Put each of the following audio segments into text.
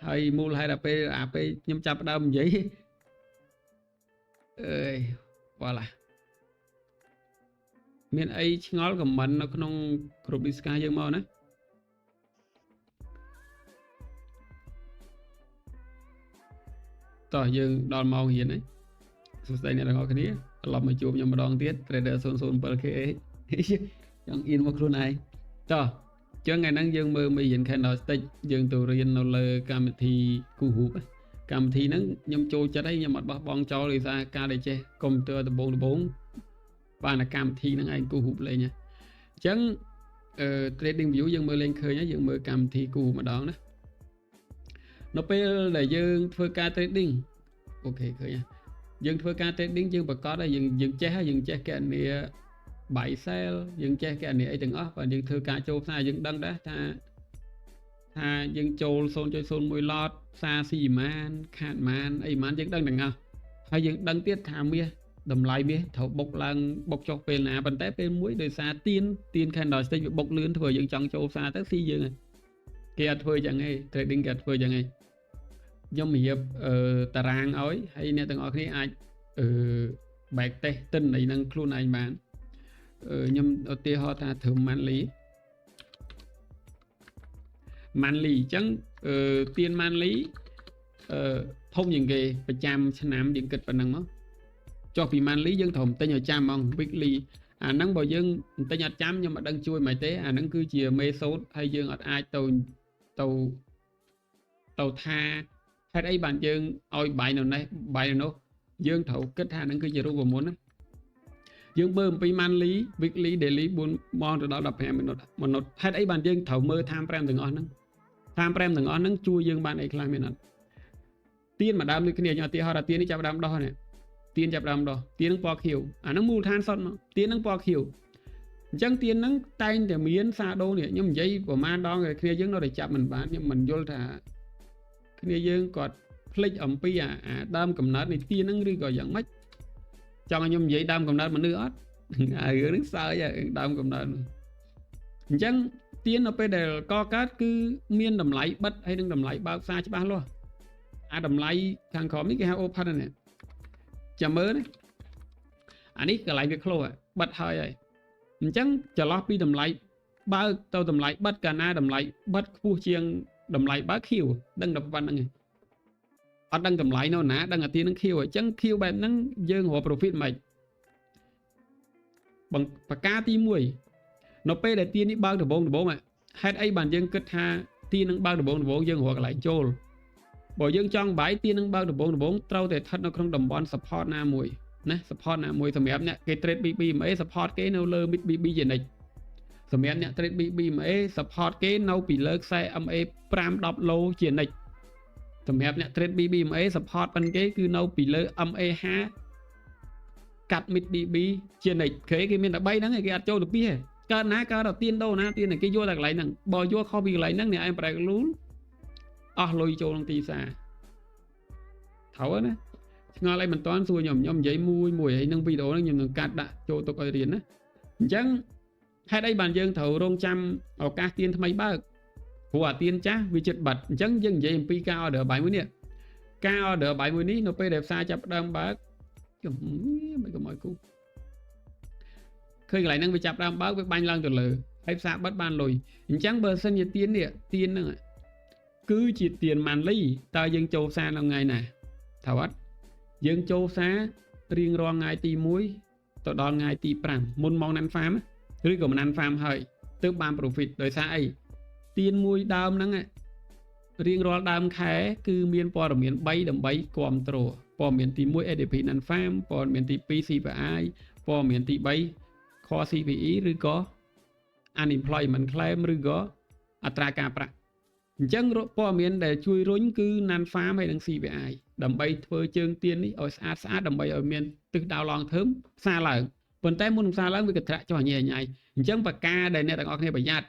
ហើយមូលហេតុដល់ពេលអាពេលខ្ញុំចាប់ផ្ដើមនិយាយអើយ voilà មានអីឆ្ងល់ comment នៅក្នុងក្រុម Discord យើងមកណាតោះយើងដល់ម៉ោងរៀនហើយសួស្តីអ្នកទាំងអស់គ្នាត្រឡប់មកជួបខ្ញុំម្ដងទៀត Trader 007KH ចង់អៀនមកខ្លួនឯងតោះចឹងថ្ងៃហ្នឹងយើងមើលមេរៀន Candlestick យើងទៅរៀននៅលើកម្មវិធីគូរូបកម្មវិធីហ្នឹងខ្ញុំចូលចិត្តហើយខ្ញុំអត់បោះបង់ចោលដោយសារការដែលចេះកុំព្យូទ័រដំបូងដំបូងបានតែកម្មវិធីហ្នឹងឯងគូរូបលេងអញ្ចឹងអឺ trading view យើងមើលលេងឃើញហើយយើងមើលកម្មវិធីគូម្ដងណានៅពេលដែលយើងធ្វើការ trading OK ឃើញហើយយើងធ្វើការ trading យើងប្រកាសហើយយើងយើងចេះហើយយើងចេះកណនី buy sell យើងចេះកណនីអីទាំងអស់បាទយើងធ្វើការចូលផ្សារយើងដឹងដែរថាថាយើងចូល0.01 lot ផ្សារស៊ីម៉ានខាតម៉ានអីម៉ានយើងដឹងទាំងអស់ហើយយើងដឹងទៀតថាមាសតម្លៃមាសត្រូវបុកឡើងបុកចុះពេលណាប៉ុន្តែពេលមួយដោយសារទៀនទៀន candlestick វាបុកលឿនធ្វើឲ្យយើងចង់ចូលផ្សារទៅស៊ីយើងហើយគេអត់ធ្វើចឹងទេ trading គេអត់ធ្វើចឹងទេខ្ញុំរៀបអឺតារាងឲ្យហើយអ្នកទាំងអស់គ្នាអាចអឺ back test ទិន្នន័យនឹងខ្លួនឯងបានខ្ញុំឧទាហរណ៍ថាធ្វើ monthly monthly អញ្ចឹងអឺទៀន monthly អឺធំជាងគេប្រចាំឆ្នាំយើងគិតប៉ុណ្ណឹងមកចុះពី monthly យើងត្រូវទិញឲ្យចាំហ្មង weekly អាហ្នឹងបើយើងទិញអត់ចាំខ្ញុំអត់ដឹងជួយមិនទេអាហ្នឹងគឺជា method ហើយយើងអត់អាចទៅទៅទៅថាហេតុអីបានយើងឲ្យ buy នៅនេះ buy នៅនោះយើងត្រូវគិតថាហ្នឹងគឺជារូបមន្តណាយើងមើលអំពី monthly weekly daily 4ម៉ោងទៅដល់15 minute minute ហេតុអីបានយើងត្រូវមើល time frame ទាំងអស់ហ្នឹង time frame ទាំងអស់ហ្នឹងជួយយើងបានអីខ្លះមានអត់ទៀនមួយដើមដូចគ្នាខ្ញុំឧទាហរណ៍ថាទៀននេះចាប់ដើមដោះនេះទៀនចាប់ដើមដោះទៀននឹងពណ៌ខៀវអាហ្នឹងមូលដ្ឋានសុទ្ធមកទៀននឹងពណ៌ខៀវអញ្ចឹងទៀនហ្នឹងតែងតែមានសាដូនេះខ្ញុំនិយាយប្រហែលដងគ្នាយើងនៅតែចាប់មិនបានខ្ញុំមិនយល់ថាគ្នាយើងគាត់ភ្លេចអំពីអាដើមកំណើតនៃទៀនហ្នឹងឬក៏យ៉ាងម៉េចចង់ឲ្យខ្ញុំនិយាយដើមកំណើតមនុស្សអត់អារឿងហ្នឹងសើចដើមកំណើតអញ្ចឹងទៀននៅពេលដែលកកើតគឺមានតម្លៃបិទហើយនិងតម្លៃបើកផ្សារច្បាស់លាស់អាតម្លៃខាងក្រោមនេះគេហៅ open ហ្នឹងចាំមើលណាអានេះកន្លែងវា close បិទហើយហើយអញ្ចឹងចន្លោះពីតម្លៃបើកទៅតម្លៃបិទកាលណាតម្លៃបិទខ្ពស់ជាងតម្លៃបើកខៀវដឹងតែប៉ុណ្្នឹងឯងអត់ដឹងតម្លៃនៅណាដឹងអាទៀននឹងខៀវអញ្ចឹងខៀវបែបហ្នឹងយើងរក profit មិនបង្បកាទី1នៅពេលដែលទៀននេះបើកដំបងដំបងហេតុអីបានយើងគិតថាទៀននឹងបើកដំបងដំបងយើងរកកន្លែងចូលបើយើងចង់ buy ទៀននឹងបើកដំបងដំបងត្រូវតែស្ថិតនៅក្នុងតំបន់ support ណាមួយណា support ណាមួយសម្រាប់អ្នកគេ trade BBMA support គេនៅលើ mid BB ជានិច្ចសម្រាប់អ្នក trade BBMA support គេនៅពីលើខ្សែ MA 5 10 low ជានិច្ចសម្រាប់អ្នក trade BBMA support ប៉ុនគេគឺនៅពីលើ MA 5កាត់ mid BB ជានិច្ចគេគេមានតែ3ហ្នឹងគេអត់ចូលទៅពីទេកើតណាកើតដល់ទៀនដូណាទៀនគេយកតែកន្លែងហ្នឹងបើយកខុសពីកន្លែងហ្នឹងអ្នកឯងប្រែកលូលអស់លុយចូលក្នុងទីផ្សារត្រូវណាឆ្ងល់អីមិនតាន់សួរខ្ញុំខ្ញុំនិយាយមួយមួយហើយនឹងវីដេអូហ្នឹងខ្ញុំនឹងកាត់ដាក់ចូលទុកឲ្យរៀនណាអញ្ចឹងហេតុអីបានយើងត្រូវរងចាំឱកាសទៀនថ្មីបើកព្រោះអាទៀនចាស់វាចិត្តបាត់អញ្ចឹងយើងនិយាយអំពីការ order buy មួយនេះការ order buy មួយនេះនៅពេលដែលផ្សារចាប់ដើមបើកមិនកុំឲ្យគូឃើញកន្លែងហ្នឹងវាចាប់ដើមបើកវាបាញ់ឡើងទៅលើហើយផ្សារបិទបានលុយអញ្ចឹងបើសិនជាទៀននេះទៀនហ្នឹងគឺជាទៀន monthly តើយើងចូលផ្សារនៅថ្ងៃណាថាអត់យើងចូលផ្សាររៀងរាល់ថ្ងៃទី1ទៅដល់ថ្ងៃទី5មុនម៉ោង non-farm ឬក៏មិន non-farm ហើយទើបបាន profit ដោយសារអីទៀនមួយដើមហ្នឹងរៀងរាល់ដើមខែគឺមានព័ត៌មាន3ដើម្បីគ្រប់គ្រងព័ត៌មានទី1 ADP non farm ព័ត៌មានទី2 CPI ព័ត៌មានទី3 core CPE ឬក៏ unemployment claim ឬក៏អត្រាការប្រាក់អញ្ចឹងព័ត៌មានដែលជួយរុញគឺ non farm ហើយនិង CPI ដើម្បីធ្វើជើងទៀននេះឲ្យស្អាតស្អាតដើម្បីឲ្យមានទិសដៅ long term ផ្សារឡើងប៉ុន្តែមុនផ្សារឡើងវាកត្រាក់ចុះញ៉ៃញ៉ៃអញ្ចឹងបកាដែលអ្នកទាំងអស់គ្នាប្រយ័ត្ន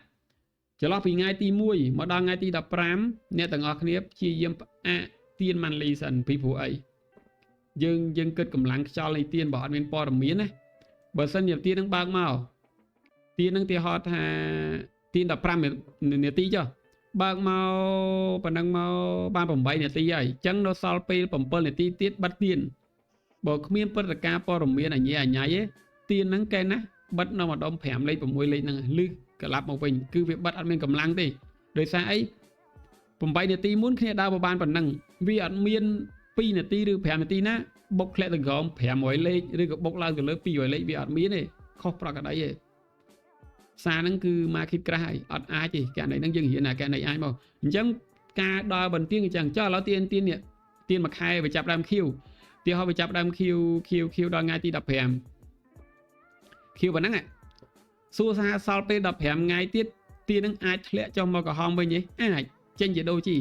ចន្លោះពីថ្ងៃទី1មកដល់ថ្ងៃទី15អ្នកទាំងអស់គ្នាព្យាយាមផ្អាកទៀន monthly សិនពីព្រោះអីយើងយើងគិតកម្លាំងខ្យល់នៃទៀនបើអត់មានព័ត៌មានណាបើសិនជាទៀននឹងបើកមកទៀននឹងទីហោថាទៀន15នាទីចុះ បើកមកប៉ុណ្ណឹងមកបាន8នាទីហើយអញ្ចឹងនៅសល់ពេល7នាទីទៀតបិទទៀនបើគ្មានព្រឹត្តិការណ៍ព័ត៌មានអញ្ញាអញ្ញៃទេទៀនហ្នឹងកែណាបិទនៅម្ដុំ5លេខ6លេខហ្នឹងលឺក្លាប់មកវិញគឺវាបិទអត់មានកម្លាំងទេដោយសារអី8នាទីមុនគ្នាដើរប្របានប៉ុណ្ណឹងវាអត់មាន2នាទីឬ5នាទីណាបុកធ្លាក់ទៅក្រោម500លេខឬក៏បុកឡើងទៅលើ200លេខវាអត់មានទេខុសប្រក្រតីទេផ្សារហ្នឹងគឺ market crash ហើយអត់អាចទេករណីហ្នឹងយើងរៀនណាករណីអាចមកអញ្ចឹងការដើរបន្ទៀងអញ្ចឹងចុះឥឡូវទៀនទៀននេះទៀនមួយខែវាចាប់ដើមខៀវទីហោវាចាប់ដើមខៀវខៀវខៀវដល់ថ្ងៃទី15ខៀវប៉ុណ្ណឹងសួរថាសល់ពេល15ថ្ងៃទៀតទៀននឹងអាចធ្លាក់ចុះមកក្រហមវិញទេអាចចេញជា doji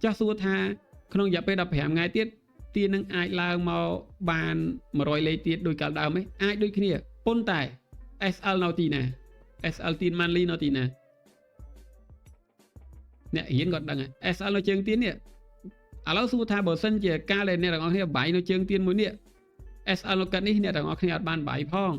ចុះសួរថាក្នុងរយៈពេល15ថ្ងៃទៀតទៀននឹងអាចឡើងមកបាន100លេខទៀតដោយកាលដើមទេអាចដូចគ្នាប៉ុន្តែ SL នៅទីណា SL ទៀន monthly នៅទីណាអ្នករៀនគាត់ដឹង SL នៅជើងទៀននេះឥឡូវសួរថាបើសិនជាការដែលអ្នកទាំងអស់គ្នា buy នៅជើងទៀនមួយនេះ SL នៅកាត់នេះអ្នកទាំងអស់គ្នាអត់បាន buy ផង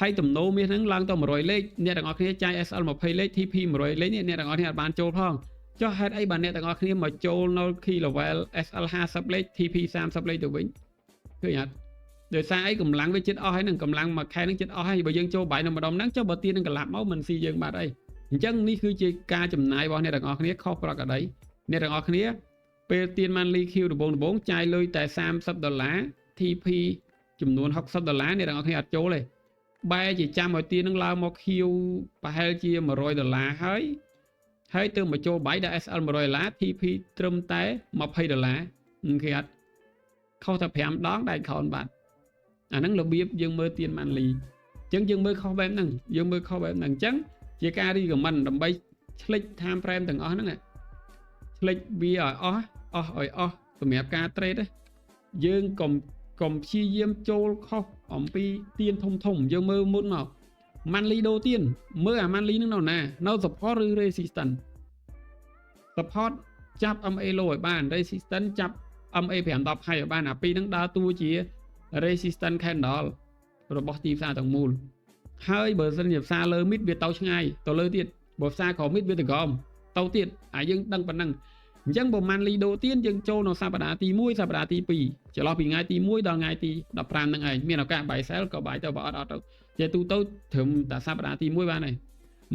ហើយទំនោរមាសហ្នឹងឡើងទៅ100លេខអ្នកទាំងអស់គ្នាចាយ SL 20លេខ TP 100លេខនេះអ្នកទាំងអស់គ្នាអត់បានចូលផងចុះហេតុអីបានអ្នកទាំងអស់គ្នាមកចូលនៅ key level SL 50លេខ TP 30លេខទៅវិញឃើញអត់ដោយសារអីកម្លាំងវាចិត្តអស់ហើយនឹងកម្លាំងមួយខែនឹងចិត្តអស់ហើយបើយើងចូល buy នៅម្ដុំហ្នឹងចុះបើទៀននឹងកលាប់មកមិនស៊ីយើងបាត់អីអញ្ចឹងនេះគឺជាការចំណាយរបស់អ្នកទាំងអស់គ្នាខុសប្រក្រតីអ្នកទាំងអស់គ្នាពេលទៀន monthly ខៀវ ដំបងដំបងចាយលុយតែ30ដុល្លារ TP ចំនួន60ដុល្លារអ្នកទាំងអស់គ្នាអត់ចូលទេបែរជាចាំឲ្យទៀននឹងឡើងមកខៀវប្រហែលជា100ដុល្លារហើយហើយទៅមកចូល buy ដល់ SL 100ដុល្លារ TP ត្រឹមតែ20ដុល្លារគេអត់ខុសតែ5ដងដែកខោនបាត់អាហ្នឹងរបៀបយើងមើលទៀន monthly អញ្ចឹងយើងមើលខុសបែបហ្នឹងយើងមើលខុសបែបហ្នឹងអញ្ចឹងជាការ recommend ដើម្បីឆ្លិច time frame ទាំងអស់ហ្នឹងឆ្លិចវាឲ្យអស់អស់ឲ្យអស់សម្រាប់ការ trade យើងកុំកុំព្យាយាមចូលខុសអំពីទៀនធំធំយើងមើលមុនមក monthly ដូទៀនមើលអា monthly នឹងនៅណានៅ support ឬ resistance support ចាប់ MA low ឲ្យបាន resistance ចាប់ MA 5 10 high ឲ្យបានអាពីរហ្នឹងដើរតួជា resistance candle របស់ទីផ្សារទាំងមូលហើយបើសិនជាផ្សារលើ mid វាទៅឆ្ងាយទៅលើទៀតបើផ្សារក្រោម mid វាទៅក្រោមទៅទៀតអាយើងដឹងប៉ុណ្ណឹងអញ្ចឹងបើ monthly ដូទៀនយើងចូលនៅសប្តាហ៍ទី1សប្តាហ៍ទី2ចន្លោះពីថ្ងៃទី1ដល់ថ្ងៃទី15ហ្នឹងឯងមានឱកាស buy sell ក៏ buy ទៅបើអត់អត់ទៅជាទូទៅត្រឹមតែសប្តាហ៍ទី1បានហើយ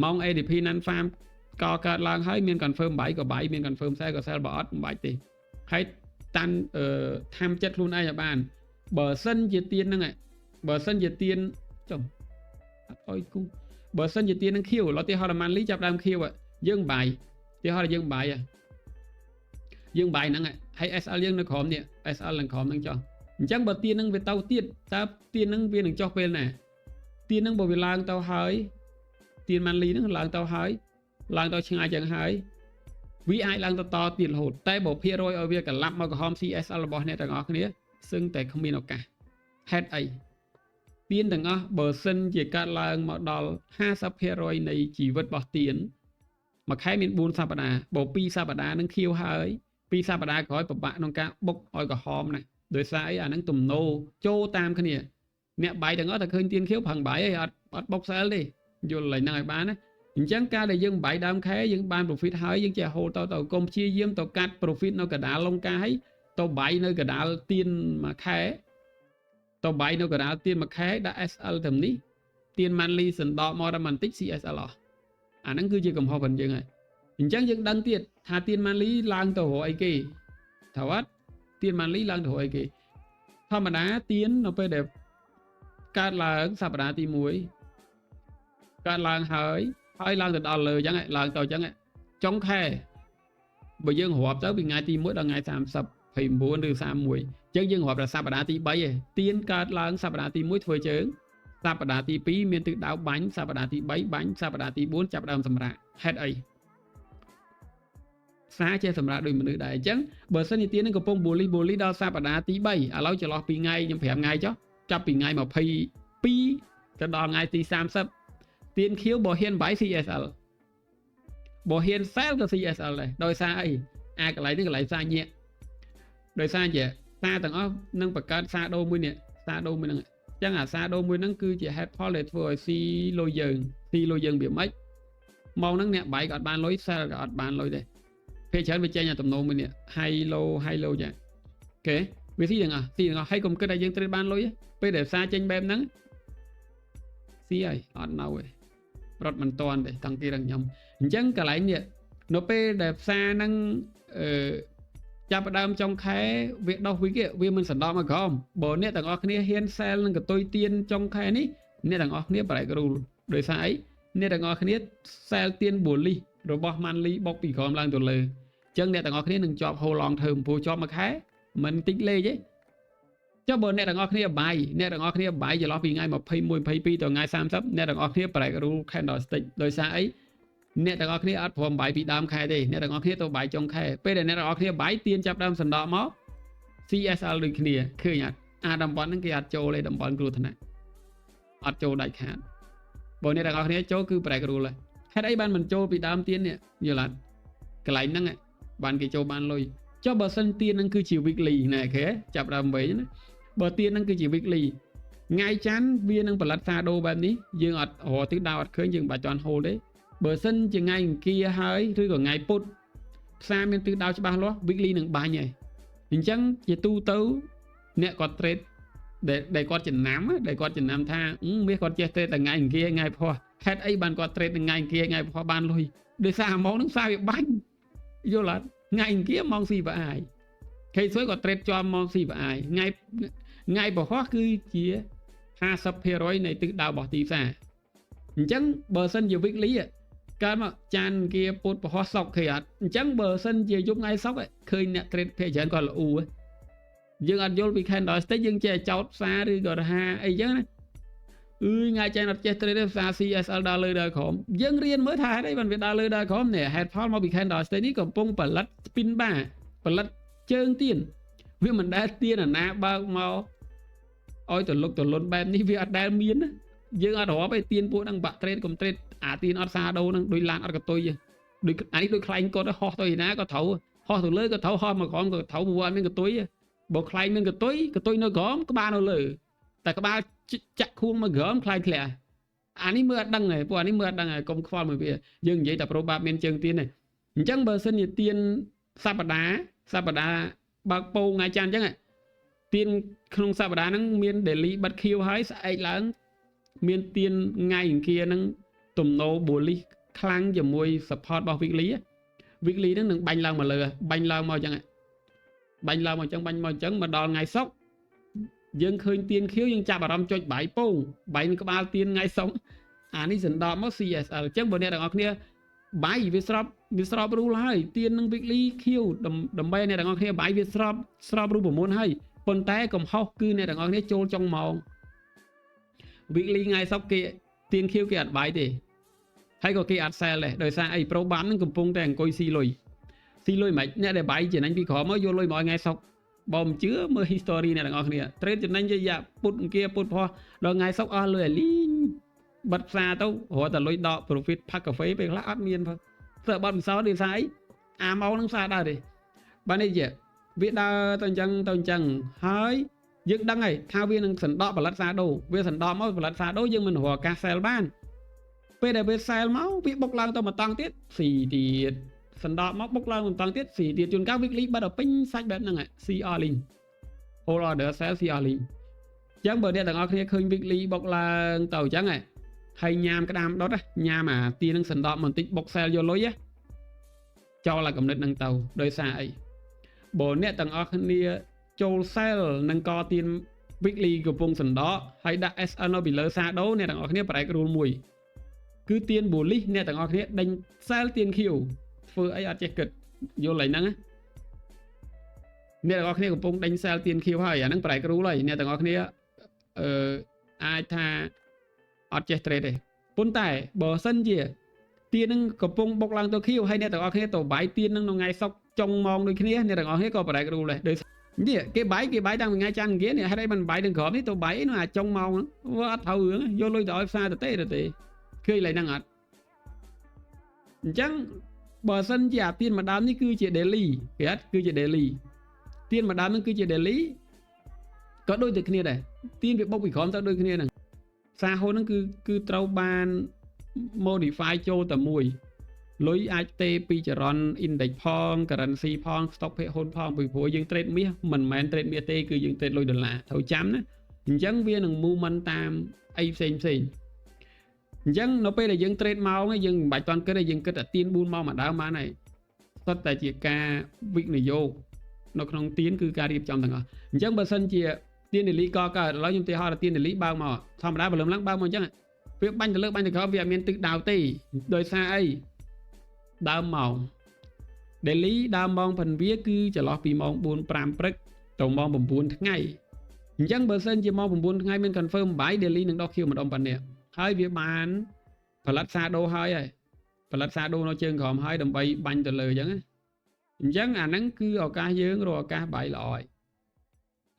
ម៉ោង ADP non farm ក៏កើតឡើងហើយមាន confirm buy ក៏ buy មាន confirm sell ក៏ sell បើអត់មិនបាច់ទេហើយតាន់អឺធ្វើចិត្តខ្លួនឯងឲ្យបានបើសិនជាទៀនហ្នឹងបើសិនជាទៀនចុះអត់អុយគូបើសិនជាទៀននឹងខៀវឡើយទីហោះ monthly ចាប់ដើមខៀវយើង buy ទីហោះយើង buy យើង buy ហ្នឹងហើយ SL យើងនៅក្រោមនេះ SL នឹងក្រោមហ្នឹងចុះអញ្ចឹងបើទៀនហ្នឹងវាទៅទៀតតើទៀនហ្នឹងវានឹងចុះពេលណាទៀនហ្នឹងបើវាឡើងទៅហើយទៀន monthly ហ្នឹងឡើងទៅហើយឡើងទៅឆ្ងាយចឹងហើយវាអាចឡើងទៅតទៀតរហូតតែបើភាគរយឲ្យវាក្លាប់មកក្រហម CSL របស់អ្នកទាំងអស់គ្នាសឹងតែគ្មានឱកាសហេតុអីទៀនទាំងអស់បើសិនជាកាត់ឡើងមកដល់50%នៃជីវិតរបស់ទៀនមួយខែមាន4សប្តាហ៍បើ2សប្តាហ៍នឹងខៀវហើយ2សប្តាហ៍ក្រោយពិបាកក្នុងការបុកឲ្យក្រហមណាស់ដោយសារអីអាហ្នឹងទំនោរចូលតាមគ្នាអ្នក buy ទាំងអស់តែឃើញទៀនខៀវប្រឹង buy អីអត់អត់បុក sell ទេយល់ឡើយហ្នឹងឲ្យបានណាអញ្ចឹងការដែលយើង buy ដើមខែយើងបាន profit ហើយយើងចេះ hold ទៅទៅកុំព្យាយាមទៅកាត់ profit នៅកដាលលងកាហើយទៅ buy នៅកដាលទៀនមួយខែទៅ buy នៅកដាលទៀនមួយខែដាក់ SL ត្រឹមនេះទៀន monthly សណ្ដកមកដល់បន្តិច CSL អស់អាហ្នឹងគឺជាកំហុសរបស់យើងហើយអញ្ចឹងយើងដឹងទៀតថាទៀន monthly ឡើងទៅរកអីគេថាអត់ទៀន monthly ឡើងទៅរកអីគេធម្មតាទៀននៅពេលដែលកើតឡើងសប្តាហ៍ទី1កើតឡើងហើយហើយឡើងទៅដល់លើអញ្ចឹងឡើងទៅអញ្ចឹងចុងខែបើយើងរាប់ទៅពីថ្ងៃទី1ដល់ថ្ងៃ30 29ឬ31អញ្ចឹងយើងរាប់ដល់សប្តាហ៍ទី3ឯងទៀនកើតឡើងសប្តាហ៍ទី1ធ្វើជើងសប្តាហ៍ទី2មានទិសដៅបាញ់សប្តាហ៍ទី3បាញ់សប្តាហ៍ទី4ចាប់ដើមសម្រាកហេតុអីផ្សារចេះសម្រាប់ដូចមនុស្សដែរអញ្ចឹងបើសិនជាទៀននឹងកំពុង bullish bullish ដល់សប្តាហ៍ទី3ឥឡូវចន្លោះពីថ្ងៃខ្ញុំ5ថ្ងៃចុះចាប់ពីថ្ងៃ22ទៅដល់ថ្ងៃទី30ទៀនខៀវបើហ៊ាន buy CSL បើហ៊ាន sell ក៏ CSL ដែរដោយសារអីអាកន្លែងនេះកន្លែងផ្សារញាក់ដោយសារជាសារទាំងអស់នឹងបង្កើត shadow មួយនេះ shadow មួយហ្នឹងអញ្ចឹងអា shadow មួយហ្នឹងគឺជា head fall ដែលធ្វើឲ្យស៊ីលុយយើងស៊ីលុយយើងវាម៉េច ម៉ោងហ្នឹងអ្នក buy ក៏អត់បានលុយ sell ក៏អត់បានលុយដែរភាគច្រើនវាចេញអាទំនោរមួយនេះ high low high low ចាគេវាស៊ីទាំងអស់ស៊ីទាំងអស់ហើយកុំគិតថាយើងត្រូវបានលុយពេលដែលផ្សារចេញបែបហ្នឹងស៊ីហើយអត់នៅទេរត់មិនតាន់ទេតាំងពីរងខ្ញុំអញ្ចឹងកន្លែងនេះនៅពេលដែលផ្សារហ្នឹងអឺចាប់ផ្ដើមចុងខែវាដោះវិគេវាមិនសណ្ដំមកក្រោមបើអ្នកទាំងអស់គ្នាហ៊ាន sell នឹងកតុយទៀនចុងខែនេះអ្នកទាំងអស់គ្នា break rule ដោយសារអីអ្នកទាំងអស់គ្នា sell ទៀន bullish របស់ monthly បុកពីក្រោមឡើងទៅលើអញ្ចឹងអ្នកទាំងអស់គ្នានឹងជាប់ hold long term ព្រោះជាប់មួយខែមិនតិចលេខទេចុះបើអ្នកទាំងអស់គ្នា buy អ្នកទាំងអស់គ្នា buy ចន្លោះពីថ្ងៃ21 22ទៅថ្ងៃ30អ្នកទាំងអស់គ្នា break rule candlestick ដោយសារអីអ្នកទាំងអស់គ្នាអត់ព្រម buy ពីដើមខែទេអ្នកទាំងអស់គ្នាទៅ buy ចុងខែពេលដែលអ្នកទាំងអស់គ្នា buy ទៀនចាប់ដើមសណ្ដកមក CSL ដូចគ្នាឃើញអត់អាតំបន់ហ្នឹងគេអត់ចូលទេតំបន់គ្រោះថ្នាក់អត់ចូលដាច់ខាតបើអ្នកទាំងអស់គ្នាចូលគឺ break rule ហើយហេតុអីបានមិនចូលពីដើមទៀននេះយល់អត់កន្លែងហ្នឹងបានគេចូលបានលុយចុះបើសិនទៀនហ្នឹងគឺជា weekly ណែគេចាប់ដើមវិញណាបើទៀនហ្នឹងគឺជា weekly ថ្ងៃច័ន្ទវានឹងផលិត shadow បែបនេះយើងអត់រកទិសដៅអត់ឃើញយើងបាច់ចន់ hold ទេបើសិនជាថ្ងៃអង្គារហើយឬក៏ថ្ងៃពុធផ្សារមានទិសដៅច្បាស់លាស់ weekly នឹងបាញ់ហើយអញ្ចឹងជាទូទៅអ្នកគាត់ trade ដែលគាត់ចំណាំដែលគាត់ចំណាំថាមាសគាត់ចេះ trade តែថ្ងៃអង្គារថ្ងៃព្រហហេតុអីបានគាត់ trade ថ្ងៃអង្គារថ្ងៃព្រហបានលុយដោយសារម៉ោងហ្នឹងផ្សារវាបាញ់យល់អត់ថ្ងៃអង្គារម៉ោង CPI គេសួយគាត់ trade ជាប់ម៉ោង CPI ថ្ងៃថ្ងៃព្រហគឺជា50%នៃទិសដៅរបស់ទីផ្សារអញ្ចឹងបើសិនជា weekly កើតមកចានគេពុតពហោះសុកឃើញអត់អញ្ចឹងបើសិនជាយប់ថ្ងៃសុកឃើញអ្នក trade ភាគច្រើនគាត់ល្អូយើងអត់យល់ពី candlestick យើងចេះចោតផ្សារឬក៏ថាអីចឹងណាអឺថ្ងៃចែនអត់ចេះ trade ទេផ្សារ CSL ដើរលើដើរក្រោមយើងរៀនមើលថាហេតុអីបានវាដើរលើដើរក្រោមនេះហេតុផលមកពី candlestick នេះកំពុងផលិត spin bar ផលិតជើងទៀនវាមិនដែលទៀនអាណាបើកមកឲ្យទៅលុកទៅលុនបែបនេះវាអត់ដែលមានណាយើងអត់រាប់ឯទៀនពួកហ្នឹងបាក់ trade កុំ trade អាទៀនអត់ shadow ហ្នឹងដូចឡានអត់កតុយដូចអានេះដូចខ្លែងកត់ហោះទៅឯណាក៏ត្រូវហោះទៅលើក៏ត្រូវហោះមកក្រោមក៏ត្រូវព្រោះអត់មានកតុយបើខ្លែងមានកតុយកតុយនៅក្រោមក្បាលនៅលើតែក្បាលចាក់ខួងមកក្រោមខ្លែងធ្លាក់អានេះមើលអត់ដឹងទេពួកអានេះមើលអត់ដឹងហើយកុំខ្វល់មួយវាយើងនិយាយតែប្រូបាបមានជើងទៀនទេអញ្ចឹងបើសិនជាទៀនសប្តាហ៍សប្តាហ៍បើកពោងថ្ងៃច័ន្ទអញ្ចឹងទៀនក្នុងសប្តាហ៍ហ្នឹងមាន daily បិទខៀវហើយស្អែកឡើងមានទៀនថ្ងៃអង្គារហ្នឹងទំនោរ bullish ខ្លាំងជាមួយ support របស់ weekly weekly ហ្នឹងនឹងបាញ់ឡើងមកលើបាញ់ឡើងមកអញ្ចឹងបាញ់ឡើងមកអញ្ចឹងបាញ់មកអញ្ចឹងមកដល់ថ្ងៃសុក្រយើងឃើញទៀនខៀវយើងចាប់អារម្មណ៍ចុច buy ពង buy នឹងក្បាលទៀនថ្ងៃសុក្រអានេះសណ្ដកមក CSL អញ្ចឹងបើអ្នកទាំងអស់គ្នា buy វាស្របវាស្រប rule ហើយទៀននឹង weekly ខៀវដើម្បីអ្នកទាំងអស់គ្នា buy វាស្របស្របរូបមន្តហើយប៉ុន្តែកំហុសគឺអ្នកទាំងអស់គ្នាចូលចុងម៉ោង weekly ថ្ងៃសុក្រគេទៀនខៀវគេអត់ buy ទេហើយក៏គេអត់ sell ដែរដោយសារអីប្រូបាននឹងកំពុងតែអង្គុយស៊ីលុយស៊ីលុយមិនអ្នកដែល buy ចំណេញពីក្រោមមកយកលុយមកឲ្យថ្ងៃសុក្របើមិនជឿមើល history អ្នកទាំងអស់គ្នា trade ចំណេញយាពុតអង្គាពុតផោះដល់ថ្ងៃសុក្រអស់លុយឲ្យលីងបិទផ្សារទៅរត់តែលុយដក profit ផឹកកាហ្វេពេលខ្លះអត់មានផងធ្វើបត់ពិសោធន៍ដូចស្អីអាម៉ោងនឹងផ្សារដើរទេបាទនេះជាវាដើរទៅអញ្ចឹងទៅអញ្ចឹងហើយយើងដឹងហើយថាវានឹងសណ្ដកផលិត shadow វាសណ្ដកមកផលិត shadow យើងមិនរកការ sell បានពេលដែលវា sell មកវាបុកឡើងទៅមួយតង់ទៀតស៊ីទៀតសណ្ដកមកបុកឡើងមួយតង់ទៀតស៊ីទៀតជួនកាល weekly បិទឲ្យពេញសាច់បែបហ្នឹងស៊ីអស់លីង hold order sell ស៊ីអស់លីងអញ្ចឹងបើអ្នកទាំងអស់គ្នាឃើញ weekly បុកឡើងទៅអញ្ចឹងហើយញ៉ាមក្តាមដុតញ៉ាមអាទីនឹងសណ្ដកបន្តិចបុក sell យកលុយចោលអាកំណត់នឹងទៅដោយសារអីបើអ្នកទាំងអស់គ្នាចូល sell នឹងកទៀន weekly កំពុងសណ្ដកហើយដាក់ SL នៅពីលើ shadow អ្នកទាំងអស់គ្នា break rule មួយគឺទៀន bullish អ្នកទាំងអស់គ្នាដេញ sell ទៀនខៀវធ្វើអីអត់ចេះគិតយល់ហើយហ្នឹងណាអ្នកទាំងអស់គ្នាកំពុងដេញ sell ទៀនខៀវហើយអាហ្នឹង break rule ហើយអ្នកទាំងអស់គ្នាអឺអាចថាអត់ចេះ trade ទេប៉ុន្តែបើសិនជាទៀននឹងកំពុងបុកឡើងទៅខៀវហើយអ្នកទាំងអស់គ្នាទៅ buy ទៀននឹងនៅថ្ងៃសុក្រចុងម៉ោងដូចគ្នាអ្នកទាំងអស់គ្នាក៏ break rule ដែរដោយនេះគេ buy គេ buy តាំងពីថ្ងៃច័ន្ទអង្គារនេះហេតុអីមិន buy នឹងក្រោមនេះទៅ buy នោះអាចុងម៉ោងហ្នឹងវាអត់ត្រូវរឿងយកលុយទៅឲ្យផ្សារទៅទេទៅទេឃើញឡើយហ្នឹងអត់អញ្ចឹងបើសិនជាអាទៀនម្ដងនេះគឺជា daily គេអត់គឺជា daily ទៀនម្ដងហ្នឹងគឺជា daily ក៏ដូចតែគ្នាដែរទៀនវាបុកពីក្រោមទៅដូចគ្នាហ្នឹងផ្សារហ៊ុនហ្នឹងគឺគឺត្រូវបាន modify ចូលតែមួយលុយអាចទេពីចរន្ត index ផង currency ផង stock ភាគហ៊ុនផងពីព្រោះយើង trade មាសមិនមែន trade មាសទេគឺយើង trade លុយដុល្លារត្រូវចាំណាអញ្ចឹងវានឹង movement តាមអីផ្សេងផ្សេងអញ្ចឹងនៅពេលដែលយើង trade ម៉ោងយើងមិនបាច់តន់គិតទេយើងគិតតែទៀន4ម៉ោងមួយដើមបានហើយសុទ្ធតែជាការវិនិយោគនៅក្នុងទៀនគឺការរៀបចំទាំងអស់អញ្ចឹងបើសិនជាទៀន daily ក៏កើតឥឡូវខ្ញុំឧទាហរណ៍ថាទៀន daily បើកមកធម្មតាព្រលឹមឡើងបើកមកអញ្ចឹងវាបាញ់ទៅលើបាញ់ទៅក្រោមវាអត់មានទឹកដៅទេដោយសារអីដើមម៉ោង daily ដើមម៉ោងផិនវាគឺចន្លោះពីម៉ោង4 5ព្រឹកទៅម៉ោង9ថ្ងៃអញ្ចឹងបើសិនជាម៉ោង9ថ្ងៃមាន confirm buy daily នឹងដោះខៀវម្ដុំប៉ុណ្ណេះហើយវាបានផលិត shadow ហើយហើយផលិត shadow នៅជើងក្រោមហើយដើម្បីបាញ់ទៅលើអញ្ចឹងអញ្ចឹងអាហ្នឹងគឺឱកាសយើងរកឱកាស buy ល្អហើយ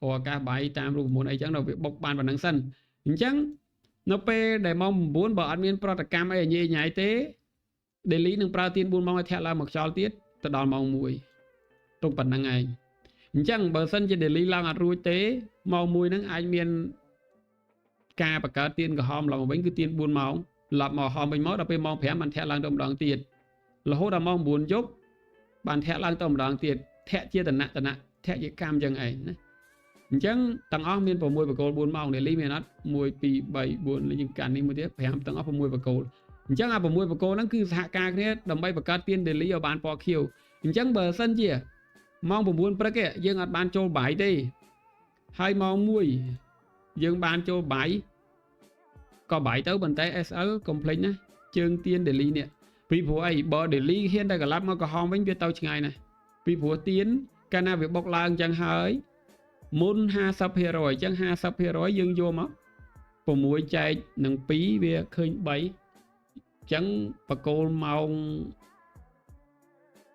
រកឱកាស buy តាមរូបមន្តអីចឹងដល់វាបុកបានប៉ុណ្ណឹងសិនអញ្ចឹងនៅពេលដែលម៉ោង9បើអត់មានប្រតិកម្មអីញ៉ៃញ៉ៃទេ daily នឹងប្រើទៀន4ម៉ោងឲ្យធាក់ឡើងមកខ្យល់ទៀតទៅដល់ម៉ោង1ទុកប៉ុណ្ណឹងឯងអញ្ចឹងបើសិនជា daily ឡើងអត់រួចទេម៉ោង1ហ្នឹងអាចមានការបង្កើតទៀនក្រហមឡើងមកវិញគឺទៀន4ម៉ោងឡប់មកហមវិញមកដល់ពេលម៉ោង5បានធាក់ឡើងទៅម្ដងទៀតរហូតដល់ម៉ោង9យប់បានធាក់ឡើងទៅម្ដងទៀតធាក់ជាតនៈតនៈធាក់ជាកម្មចឹងឯងណាអញ្ចឹងទាំងអស់មាន6បកគោល4ម៉ោង daily មានអត់1 2 3 4យើងកាន់នេះមួយទៀត5ទាំងអស់6បកគោលអញ្ចឹងអា6បកគោលហ្នឹងគឺសហការគ្នាដើម្បីបង្កើតទៀន daily ឲ្យបានពណ៌ខៀវអញ្ចឹងបើសិនជាម៉ោង9ព្រឹកយើងអត់បានចូល buy ទេហើយម៉ោង1យើងបានចូល buy ក៏ buy ទៅប៉ុន្តែ SL កុំភ្លេចណាជើងទៀន daily នេះពីព្រោះអីបើ daily ហ៊ានតែកលាប់មកក្រហមវិញវាទៅឆ្ងាយណាស់ពីព្រោះទៀនកាលណាវាបុកឡើងអញ្ចឹងហើយមុន50%អញ្ចឹង50%យើងយកមក6ចែកនឹង2វាឃើញ3អញ្ចឹងបកគោលម៉ោង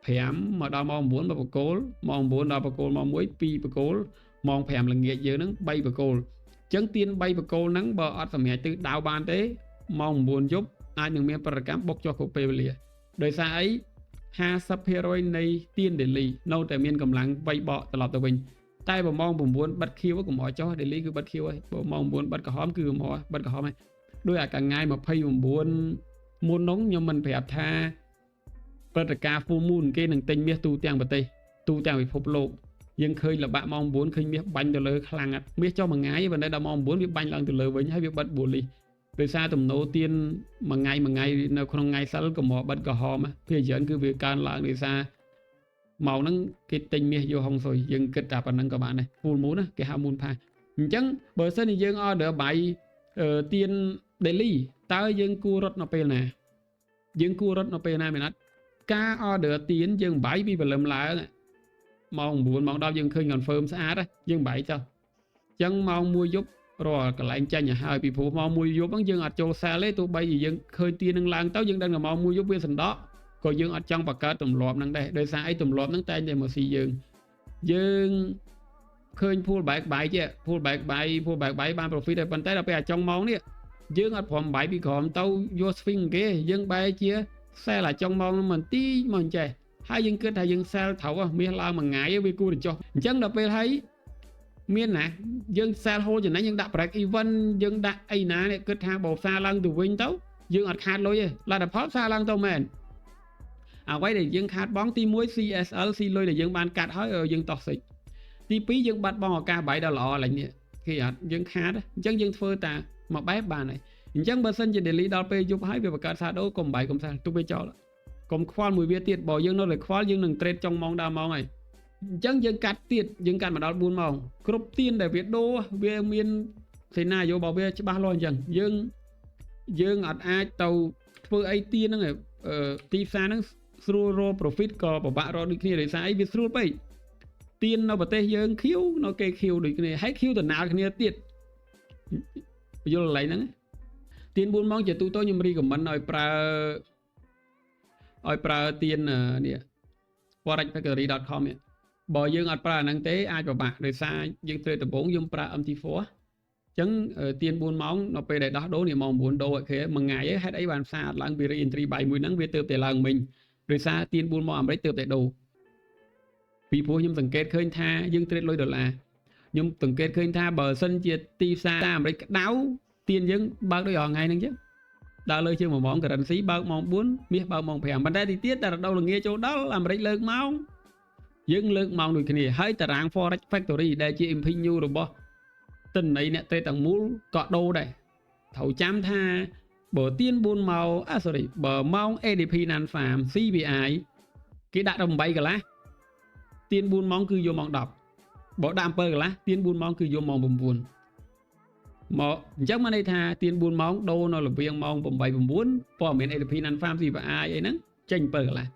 5មកដល់ម៉ោង9មកបកគោលម៉ោង9ដល់បកគោលម៉ោង1 2បកគោលម៉ោង5ល្ងាចយើងហ្នឹង3បកគោលអញ្ចឹងទៀន3បកគោលហ្នឹងបើអត់សម្រេចទិសដៅបានទេម៉ោង9យប់អាចនឹងមានប្រតិកម្មបុកចុះគ្រប់ពេលវេលាដោយសារអី50%នៃទៀន daily នៅតែមានកម្លាំងវៃបកត្រឡប់ទៅវិញតែបើម៉ោង9បិទខៀវកុំឲ្យចុះ daily គឺបិទខៀវហើយបើម៉ោង9បិទក្រហមគឺកុំឲ្យបិទក្រហមហើយដោយអាកថ្ងៃ29មុននោះខ្ញុំមិនប្រាប់ថាព្រឹត្តិការណ៍ full moon គេនឹងទិញមាសទូទាំងប្រទេសទូទាំងពិភពលោកយើងឃើញលបាក់ម៉ោង9ឃើញមាសបាញ់ទៅលើខ្លាំងអត់មាសចុះមួយថ្ងៃប៉ុន្តែដល់ម៉ោង9វាបាញ់ឡើងទៅលើវិញហើយវាបិទ bullish ដោយសារទំនោរទៀនមួយថ្ងៃមួយថ្ងៃនៅក្នុងថ្ងៃសិលក៏មកបិទក្រហមភាគច្រើនគឺវាកើនឡើងដោយសារម៉ោងហ្នឹងគេទិញមាសយកហុងស៊ុយយើងគិតតែប៉ុណ្្នឹងក៏បានដែរ full moon ណាគេហៅ moon phase អញ្ចឹងបើសិនជាយើង order buy ទៀន daily តើយើងគួររត់នៅពេលណាយើងគួររត់នៅពេលណាមែនអត់ការ order ទៀនយើង buy ពីព្រលឹមឡើងម៉ោង9ម៉ោង10យើងឃើញ confirm ស្អាតយើង buy ចុះអញ្ចឹងម៉ោង1យប់រាល់កន្លែងចាញ់ឲ្យហើយពីព្រោះម៉ោង1យប់ហ្នឹងយើងអត់ចូល sell ទេទោះបីជាយើងឃើញទៀននឹងឡើងទៅយើងដឹងថាម៉ោង1យប់វាសណ្ដកក៏យើងអត់ចង់បង្កើតទម្លាប់ហ្នឹងដែរដោយសារអីទម្លាប់ហ្នឹងតែងតែមកស៊ីយើងយើងឃើញ pull back buy ចេះ pull back buy pull back buy បាន profit ដែរប៉ុន្តែដល់ពេលអាចុងម៉ោងនេះយើងអត់ព្រម buy ពីក្រោមទៅយក swing គេយើងបែរជា sell អាចុងម៉ោងហ្នឹងមិនទីមកអញ្ចេះហើយយើងគិតថាយើង sell ត្រូវមាសឡើងមួយថ្ងៃវាគួរតែចុះអញ្ចឹងដល់ពេលហើយមានណាយើង sell hold ចំណេញយើងដាក់ break even យើងដាក់អីណានេះគិតថាបើផ្សារឡើងទៅវិញទៅយើងអត់ខាតលុយទេលទ្ធផលផ្សារឡើងទៅមែនអ្វីដែលយើងខាតបង់ទី1 CSL ស៊ីលុយដែលយើងបានកាត់ហើយយើងតោះសិចទី2យើងបាត់បង់ឱកាស buy ដល់ល្អឡើងនេះគេអត់យើងខាតអញ្ចឹងយើងធ្វើតាមួយបែបបានហើយអញ្ចឹងបើសិនជា daily ដល់ពេលយប់ហើយវាបង្កើត shadow កុំ buy កុំ sell ទុកវាចោលកុំខ្វល់មួយវាទៀតបើយើងនៅតែខ្វល់យើងនឹង trade ចុងម៉ោងដល់ម៉ោងហើយអញ្ចឹងយើងកាត់ទៀតយើងកាត់មកដល់4ម៉ោងគ្រប់ទៀនដែលវាដូរវាមានសេណាយោរបស់វាច្បាស់លាស់អញ្ចឹងយើងយើងអត់អាចទៅធ្វើអីទៀនហ្នឹងទីផ្សារហ្នឹងស្រួលរក profit ក៏ពិបាករកដូចគ្នាដោយសារអីវាស្រួលពេកទៀននៅប្រទេសយើងខៀវនៅគេខៀវដូចគ្នាហើយខៀវដំណើរគ្នាទៀតយល់កន្លែងហ្នឹងទៀន4ម៉ោងជាទូទៅខ្ញុំ recommend ឲ្យប្រើទៀននេះ forexfactory.com នេះបើយើងអត់ប្រើអាហ្នឹងទេអាចពិបាកដោយសារយើងត្រូវដំបូងយើងប្រើ MT4 អញ្ចឹងទៀន4ម៉ោងនៅពេលដែលដោះដូរនេះម៉ោង9ដូរអូខេមួយថ្ងៃហេតុអីបានផ្សារអត់ឡើងពី re-entry buy មួយហ្នឹងវាទៅតែឡើងមិញដោយសារទៀន4ម៉ោងអាមេរិកទៅតែដូរពីព្រោះខ្ញុំសង្កេតឃើញថាយើង trade លុយដុល្លារខ្ញុំសង្កេតឃើញថាបើសិនជាទីផ្សារអាមេរិកក្តៅទៀនយើងបើកដូចរាល់ថ្ងៃហ្នឹងចឹង ដើរលើជាង1ម៉ោង currency បើកម៉ោង4មាសបើកម៉ោង5ប៉ុន្តែទីទៀតតែរដូវល្ងាចចូលដល់អាមេរិកលើកម៉ោងយើងលើកម៉ោងដូចគ្នាហើយតារាង Forex Factory ដែលជា MPU របស់ទិន្នន័យអ្នក trade ទាំងមូលក៏ដូរដែរត្រូវចាំថាបើទៀន4ម៉ោងអា sorry បើម៉ោង ADP Non Farm CPI គេដាក់ដល់8កន្លះទៀន4ម៉ោងគឺយកម៉ោង10បើដាក់7កន្លះទៀន4ម៉ោងគឺយកម៉ោង9មកអញ្ចឹងមកន័យថាទៀន4ម៉ោងដូរនៅរវាងម៉ោង8 9ព័ត៌មាន ADP Non Farm CPI អីហ្នឹងចេញ7កន្លះ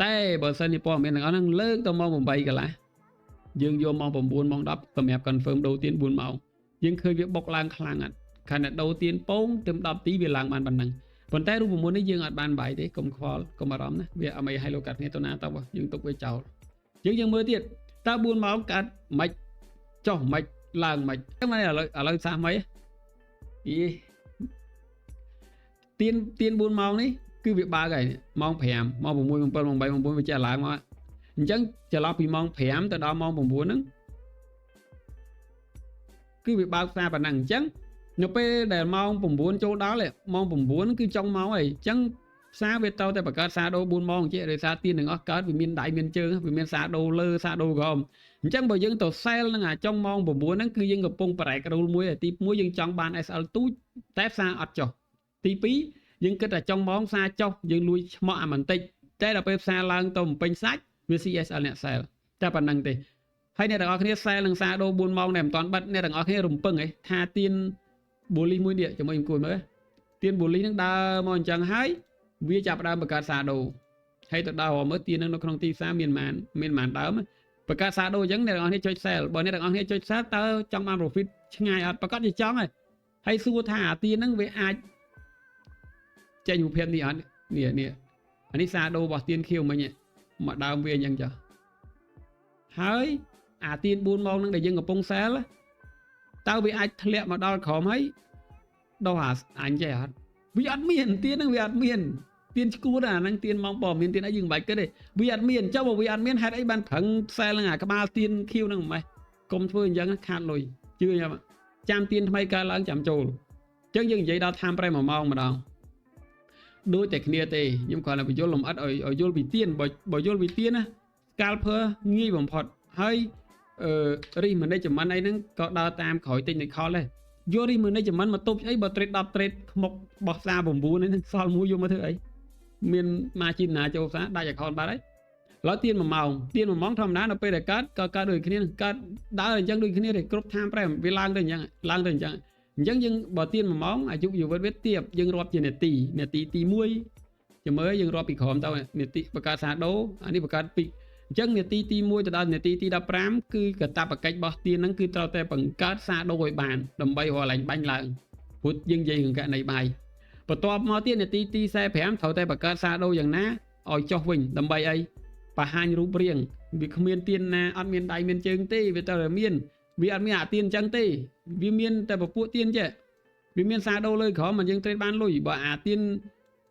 តែបើសិនជាព័ត៌មានទាំងអស់ហ្នឹងលើកទៅម៉ោង8កន្លះយើងយកម៉ោង9ម៉ោង10សម្រាប់ confirm ដូរទៀន4ម៉ោងយើងឃើញវាបុកឡើងខ្លាំងអត់ខណៈដូរទៀនពងទៅ10ទីវាឡើងបានប៉ុណ្ណឹងប៉ុន្តែរូបមន្តនេះយើងអត់បានបាយទេកុំខ្វល់កុំបារម្ភណាវាអត់អីឲ្យលោកកាត់គ្នាទៅណាទៅយើងទុកវាចោលយើងយើងមើលទៀតតើ4ម៉ោងកាត់មិនចុះមិនឡើងមិនហ្នឹងឥឡូវឥឡូវសាសមិនអីទៀនទៀន4ម៉ោងនេះគឺវាបើកហើយម៉ោង5ម៉ោង6ម៉ោង7ម៉ោង8ម៉ោង9វាចេះឡើងមកអញ្ចឹងចន្លោះពីម៉ោង5ទៅដល់ម៉ោង9ហ្នឹងគឺវាបើកផ្សារប៉ុណ្ណឹងអញ្ចឹងនៅពេលដែលម៉ោង9ចូលដល់ម៉ោង9គឺចុងម៉ោងហើយអញ្ចឹងផ្សារវាត្រូវតែបង្កើត shadow 4ម៉ោងជាដោយសារទៀនទាំងអស់កើតវាមានដៃមានជើងវាមាន shadow លើ shadow ក្រោមអញ្ចឹងបើយើងទៅ sell នឹងអាចុងម៉ោង9ហ្នឹងគឺយើងកំពុង break rule មួយទី1យើងចង់បាន SL ទូចតែផ្សារអត់ចុះទី2យើងគិតថាចុងម៉ោងផ្សារចុះយើងលួចឆ្មក់អាបន្តិចតែដល់ពេលផ្សារឡើងទៅបំពេញសាច់វា CSL អ្នក sell តែប៉ុណ្្នឹងទេហើយអ្នកទាំងអស់គ្នា sell នឹង shadow 4ម៉ោងដែលមិនទាន់បិទអ្នកទាំងអស់គ្នារំពឹងហ៎ថាទៀន bullish មួយនេះជាមួយអង្គុយមើលទៀន bullish នឹងដើរមកអញ្ចឹងហើយវាចាប់ផ្ដើមបង្កើត shadow ហើយទៅដល់មើលទៀននឹងនៅក្នុងទីផ្សារមានប៉ុន្មានមានប៉ុន្មានដើមបង្កើត shadow អញ្ចឹងអ្នកទាំងអស់គ្នាចុច sell បើអ្នកទាំងអស់គ្នាចុច sell តើចង់បាន profit ឆ្ងាយអត់ប្រកាសជាចង់ហើយហើយសួរថាអាទៀនហ្នឹងវាអាចចេញរូបភាពនេះអត់នេះនេះអានេះ shadow របស់ទៀនខៀវមិញមកដើមវាអញ្ចឹងចុះហើយអាទៀន4ម៉ោងហ្នឹងដែលយើងកំពុង sell តើវាអាចធ្លាក់មកដល់ក្រោមហើយដោះអាអញចេះអត់វាអត់មានទៀនហ្នឹងវាអត់មានទៀនឈួតអាហ្នឹងទៀនម៉ោងព័ត៌មានទៀនអីយើងមិនបាច់គិតទេវាអត់មានចុះបើវាអត់មានហេតុអីបានប្រឹង sell នឹងអាក្បាលទៀនខៀវហ្នឹងមិនម៉េះកុំធ្វើអញ្ចឹងខាតលុយជឿខ្ញុំចាំទៀនថ្មីកើតឡើងចាំចូលអញ្ចឹងយើងនិយាយដល់ time frame 1ម៉ោងម្ដងដូចតែគ្នាទេខ្ញុំគ្រាន់តែបញ្យល់លម្អិតឲ្យឲ្យយល់ពីទៀនបើបើយល់ពីទៀនណា scalper ងាយបំផុតហើយអឺ risk management អីហ្នឹងក៏ដើរតាមក្រោយ technical ដែរយក risk management មកទប់អីបើ trade 10 trade ខ្មុកបោះផ្សារ9ហ្នឹងសល់មួយយកមកធ្វើអីមាន margin ណាចូលផ្សារដាច់ account បាត់ហើយឥឡូវទៀន1ម៉ោងទៀន1ម៉ោងធម្មតានៅពេលដែលកើតក៏កើតដូចគ្នាកើតដើរអញ្ចឹងដូចគ្នាទេគ្រប់ time frame វាឡើងទៅអញ្ចឹងឡើងទៅអញ្ចឹងអញ្ចឹងយើងបើទៀន1ម៉ោងអាយុជីវិតវាទៀបយើងរាប់ជានាទីនាទីទី1ចាំមើលយើងរាប់ពីក្រោមទៅនាទីបង្កើត shadow អានេះបង្កើតពីអញ្ចឹងនាទីទី1ទៅដល់នាទីទី15គឺកតបកិច្ចរបស់ទៀនហ្នឹងគឺត្រូវតែបង្កើត shadow ឲ្យបានដើម្បីរកឡើងបាញ់ឡើងព្រោះយើងនិយាយរឿងករណីបាយបន្ទាប់មកទៀតនាទីទី45ត្រូវតែបង្កើត shadow យ៉ាងណាឲ្យចុះវិញដើម្បីអីបង្ហាញរូបរាងវាគ្មានទៀនណាអត់មានដៃមានជើងទេវាត្រូវតែមានវាអត់មានអាទៀនអញ្ចឹងទេវាមានតែពពួកទៀនចេះវាមាន shadow លើក្រោមមិនយើង trade បានលុយបើអាទៀន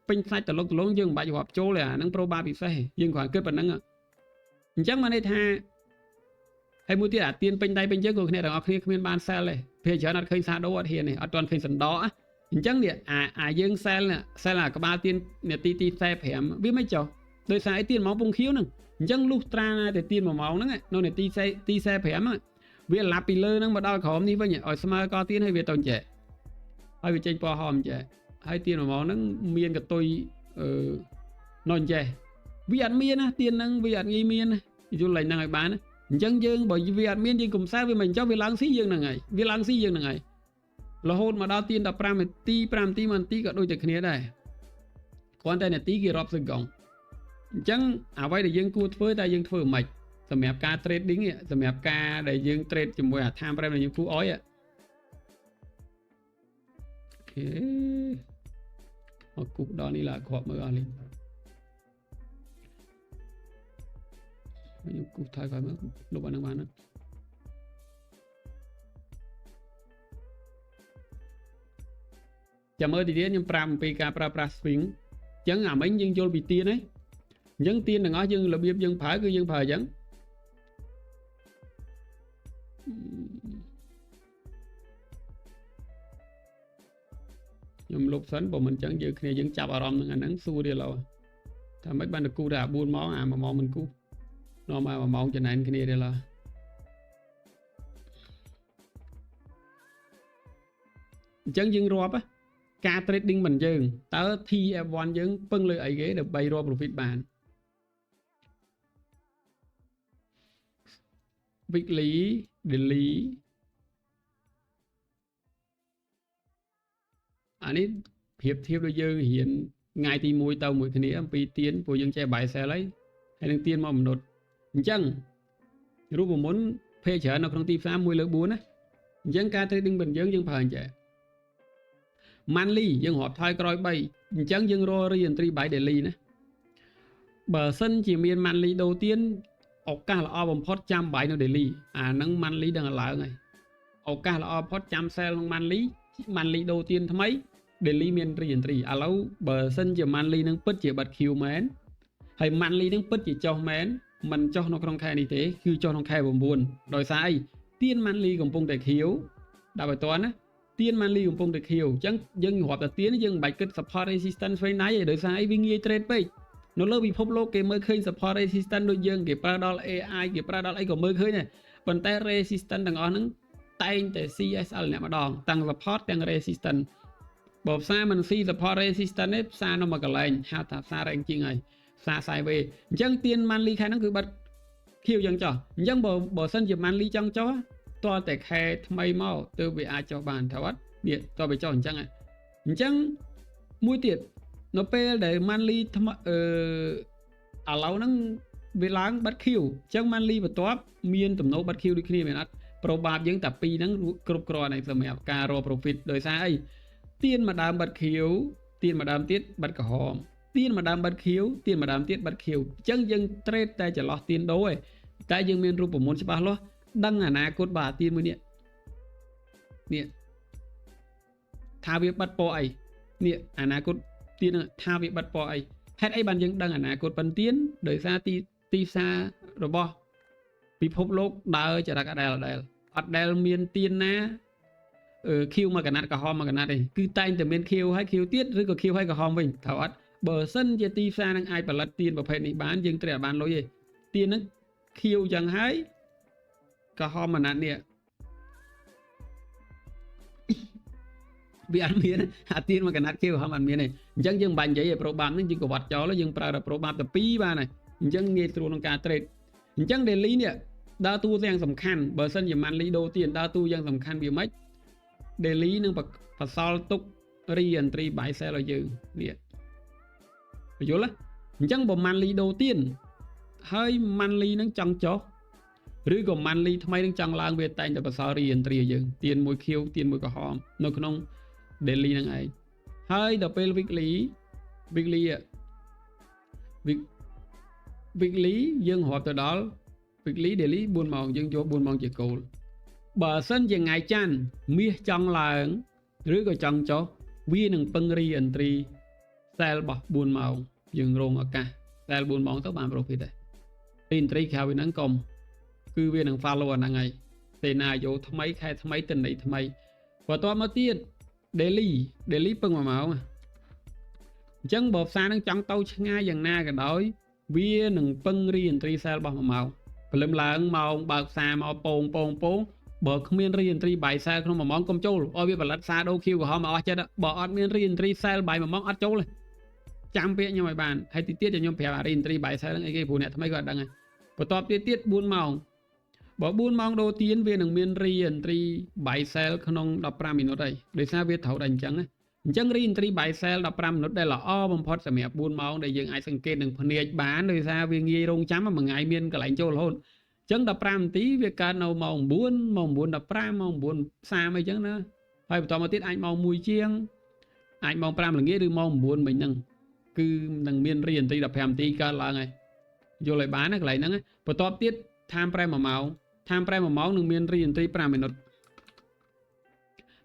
ពេញសាច់តលុកតលងយើងមិនបាច់រាប់ចូលទេអាហ្នឹងប្រូបាពិសេសយើងគ្រាន់គិតប៉ុណ្្នឹងអញ្ចឹងមកន័យថាហើយមួយទៀតអាទៀនពេញដៃពេញជើងក៏គ្នាទាំងអស់គ្នាគ្មានបាន sell ទេភាគច្រើនអត់ឃើញ shadow អត់ហ៊ានទេអត់ទាន់ឃើញសណ្ដកអញ្ចឹងនេះអាអាយើង sell sell អាក្បាលទៀននាទីទី45វាមិនចុះដោយសារអីទៀនម៉ោងពងខៀវហ្នឹងអញ្ចឹងលុះត្រាណាតែទៀន1ម៉ោងហ្នឹងនៅនាទីទី45ហ្នឹងវាឡាប់ពីលើហ្នឹងមកដល់ក្រោមនេះវិញឲ្យស្មើកទៀនហើយវាទៅចេះហើយវាចេញពណ៌ហមចេះហើយទៀន1ម៉ោងហ្នឹងមានកតុយអឺនៅចេះវាអត់មានណាទៀនហ្នឹងវាអត់ងាយមានណាយល់ឡើងហ្នឹងឲ្យបានអញ្ចឹងយើងបើវាអត់មានយើងកុំសែវាមិនអញ្ចឹងវាឡើងស៊ីយើងហ្នឹងហើយវាឡើងស៊ីយើងហ្នឹងហើយរហូតមកដល់ទៀន15នាទី5នាទី1នាទីក៏ដូចតែគ្នាដែរគ្រាន់តែនាទីគេរាប់សកុងអញ្ចឹងអ្វីដែលយើងគួរធ្វើតែយើងធ្វើមិនសម្រាប់ការ trading សម្រាប់ការដែលយើង trade ជាមួយអា time frame ដែលយើងគូអុយ OK មកគូដល់នេះឡាគ្រាប់មើលអស់លីងខ្ញុំគូថយក្រោយមើលលុបអានឹងបានណាចាំមើលទីទៀតខ្ញុំប្រាប់អំពីការប្រើប្រាស់ swing អញ្ចឹងអាមិញយើងយល់ពីទៀនហ្នឹងអញ្ចឹងទៀនទាំងអស់យើងរបៀបយើងប្រើគឺយើងប្រើអញ្ចឹង ខ្ញុំលុបសិនបើមិនអញ្ចឹងយើងគ្នាយើងចាប់អារម្មណ៍នឹងអាហ្នឹងសួរទៀតឡើយថាម៉េចបានទៅគូតែអា4ម៉ោងអា1ម៉ោងមិនគូនាំឲ្យ1ម៉ោងចំណែនគ្នាទៀតឡើយអញ្ចឹងយើងរាប់ការ trading មិនយើងតើ TF1 យើងពឹងលើអីគេដើម្បីរក profit បាន weekly daily អានេះប្រៀបធៀបដូចយើងរៀនថ្ងៃទី1ទៅមួយគ្នាអំពីទៀនព្រោះយើងចេះ buy sell ហើយហើយនឹងទៀនមកមនុស្សអញ្ចឹងរូបមន្តភាគច្រើននៅក្នុងទីផ្សារ1លើ4ណាអញ្ចឹងការ trading របស់យើងយើងប្រើអញ្ចឹង monthly យើងរាប់ថយក្រោយ3អញ្ចឹងយើងរក re-entry buy daily ណាបើសិនជាមាន monthly ដូរទៀនឱកាសល្អបំផុតចាំ buy នៅ daily អាហ្នឹង monthly ដឹងឡើងហើយឱកាសល្អបំផុតចាំ sell ក្នុង monthly monthly ដូរទៀនថ្មី daily មាន re-entry ឥឡូវបើសិនជា monthly នឹងពិតជាបាត់ Q មែនហើយ monthly នឹងពិតជាចុះមែនមិនចុះនៅក្នុងខែនេះទេគឺចុះក្នុងខែ9ដោយសារអីទៀន monthly កំពុងតែ Q ដាក់ឲ្យតន់ណាទៀន monthly កំពុងតែ Q អញ្ចឹងយើងរាប់តែទៀនយើងមិនបាច់គិត support resistance ផ្សេងណៃទេដោយសារអីវាងាយ trade ពេកនៅលើពិភពលោកគេមើលឃើញ support resistance ដូចយើងគេប្រើដល់ AI គេប្រើដល់អីក៏មើលឃើញដែរប៉ុន្តែ resistance ទាំងអស់ហ្នឹងតែងតែ CSL អ្នកម្ដងទាំង support ទាំង resistance បើផ្សារមិនស៊ី support resistance ទេផ្សារនៅមួយកន្លែងហៅថាផ្សារ ranging ហើយផ្សារ sideways អញ្ចឹងទៀន monthly ខែហ្នឹងគឺបាត់ខៀវយ៉ាងចោះអញ្ចឹងបើសិនជា monthly ចង់ចុះតើតែខែថ្មីមកទើបវាអាចចុះបានថាអត់នេះតើវាចុះអញ្ចឹងអញ្ចឹងមួយទៀតនៅពេលដែល monthly ថ្មីអឺឥឡូវហ្នឹងវាឡើងបាត់ខៀវអញ្ចឹង monthly បន្ទាប់មានទំនោរបាត់ខៀវដូចគ្នាមែនអត់ប្របបាបយើងតែពីរហ្នឹងគ្រប់គ្រាន់ហើយសម្រាប់ការរក profit ដោយសារអីទៀនមួយដើមបាត់ខៀវទៀនមួយដើមទៀតបាត់ក្រហមទៀនមួយដើមបាត់ខៀវទៀនមួយដើមទៀតបាត់ខៀវអញ្ចឹងយើង trade តែចន្លោះទៀនដូរឯងតែយើងមានរូបមន្តច្បាស់លាស់ដឹងអនាគតបាទទៀនមួយនេះនេះថាវាបាត់ពណ៌អីនេះអនាគតទៀនថាវាបាត់ពណ៌អីហេតុអីបានយើងដឹងអនាគតប៉ុនទៀនដោយសារទីទីផ្សាររបស់ពិភពលោកដើរចរិតអដែលអដែលអត់ដែលមានទៀនណាអឺខៀវមួយកណាត់ក្រហមមួយកណាត់ទេគឺតែងតែមានខៀវហើយខៀវទៀតឬក៏ខៀវហើយក្រហមវិញត្រូវអត់បើសិនជាទីផ្សារនឹងអាចផលិតទៀនប្រភេទនេះបានយើងត្រូវឲ្យបានលុយទេទៀនហ្នឹងខៀវចឹងហើយក្រហមមួយណាត់នេះវាអត់មានអាទៀនមួយកណាត់ខៀវក្រហមអត់មានទេអញ្ចឹងយើងមិនបាច់និយាយឲ្យប្រូបាមហ្នឹងយើងក៏វត្តចោលយើងប្រើតែប្រូបាមតែ2បានហើយអញ្ចឹងងាយស្រួលក្នុងការ trade អញ្ចឹង daily នេះដើរតួយ៉ាងសំខាន់បើសិនជា monthly ដូរទៀនដើរតួយ៉ាងសំខាន់វាម៉េច daily នឹងបសល់ទុក re-entry buy sell ឲ្យយើងនេះយល់ទេអញ្ចឹងបើ monthly ដូរទៀនហើយ monthly នឹងចង់ចុះឬក៏ monthly ថ្មីនឹងចង់ឡើងវាតែងតែបសល់ re-entry ឲ្យយើងទៀនមួយខៀវទៀនមួយក្រហមនៅក្នុង daily ហ្នឹងឯងហើយដល់ពេល weekly weekly week weekly យើងរាប់ទៅដល់ weekly daily 4ម៉ោងយើងយក4ម៉ោងជាគោលបើសិនជាថ្ងៃច័ន្ទមាសចង់ឡើងឬក៏ចង់ចុះវានឹងពឹង re-entry sell របស់4ម៉ោងយើងរងឱកាស sell 4ម៉ោងទៅបាន profit ដែរ re-entry ក្រៅពីហ្នឹងកុំគឺវានឹង follow អាហ្នឹងហើយ scenario ថ្មីខែថ្មីទិន្នន័យថ្មីបន្ទាប់មកទៀត daily daily ពឹង1ម៉ោងអញ្ចឹងបើផ្សារនឹងចង់ទៅឆ្ងាយយ៉ាងណាក៏ដោយវានឹងពឹង re-entry sell របស់1ម៉ោងព្រលឹមឡើងម៉ោងបើកផ្សារមកពងពងពងបើគ្មាន re-entry buy sell ក្នុង1ម៉ោងកុំចូលឲ្យវាផលិតសារដូរខៀវក្រហមមកអស់ចិត្តបើអត់មាន re-entry sell buy 1ម៉ោងអត់ចូលទេចាំពាក្យខ្ញុំឲ្យបានហើយទីទៀតខ្ញុំប្រាប់អា re-entry buy sell ហ្នឹងអីគេព្រោះអ្នកថ្មីក៏អត់ដឹងដែរបន្ទាប់ទៀតទៀត4ម៉ោងបើ4ម៉ោងដូរទៀនវានឹងមាន re-entry buy sell ក្នុង15មីនិតហើយដោយសារវាត្រូវតែអញ្ចឹងណាអញ្ចឹង re-entry buy sell 15មីនិតដែលល្អបំផុតសម្រាប់4ម៉ោងដែលយើងអាចសង្កេតនឹងភ្នែកបានដោយសារវាងាយរងចាំមួយថ្ងៃមានកន្លែងចូលរហូតអញ្ចឹង15នាទីវាកើតនៅម៉ោង9ម៉ោង9:15ម៉ោង9:30អីចឹងណាហើយបន្តមកទៀតអាចម៉ោង1ជាងអាចម៉ោង5ល្ងាចឬម៉ោង9មិញហ្នឹងគឺនឹងមាន re-entry 15នាទីកើតឡើងហើយយល់ឲ្យបានណាកន្លែងហ្នឹងបន្ទាប់ទៀត time frame 1ម៉ោង time frame 1ម៉ោងនឹងមាន re-entry 5មីនិត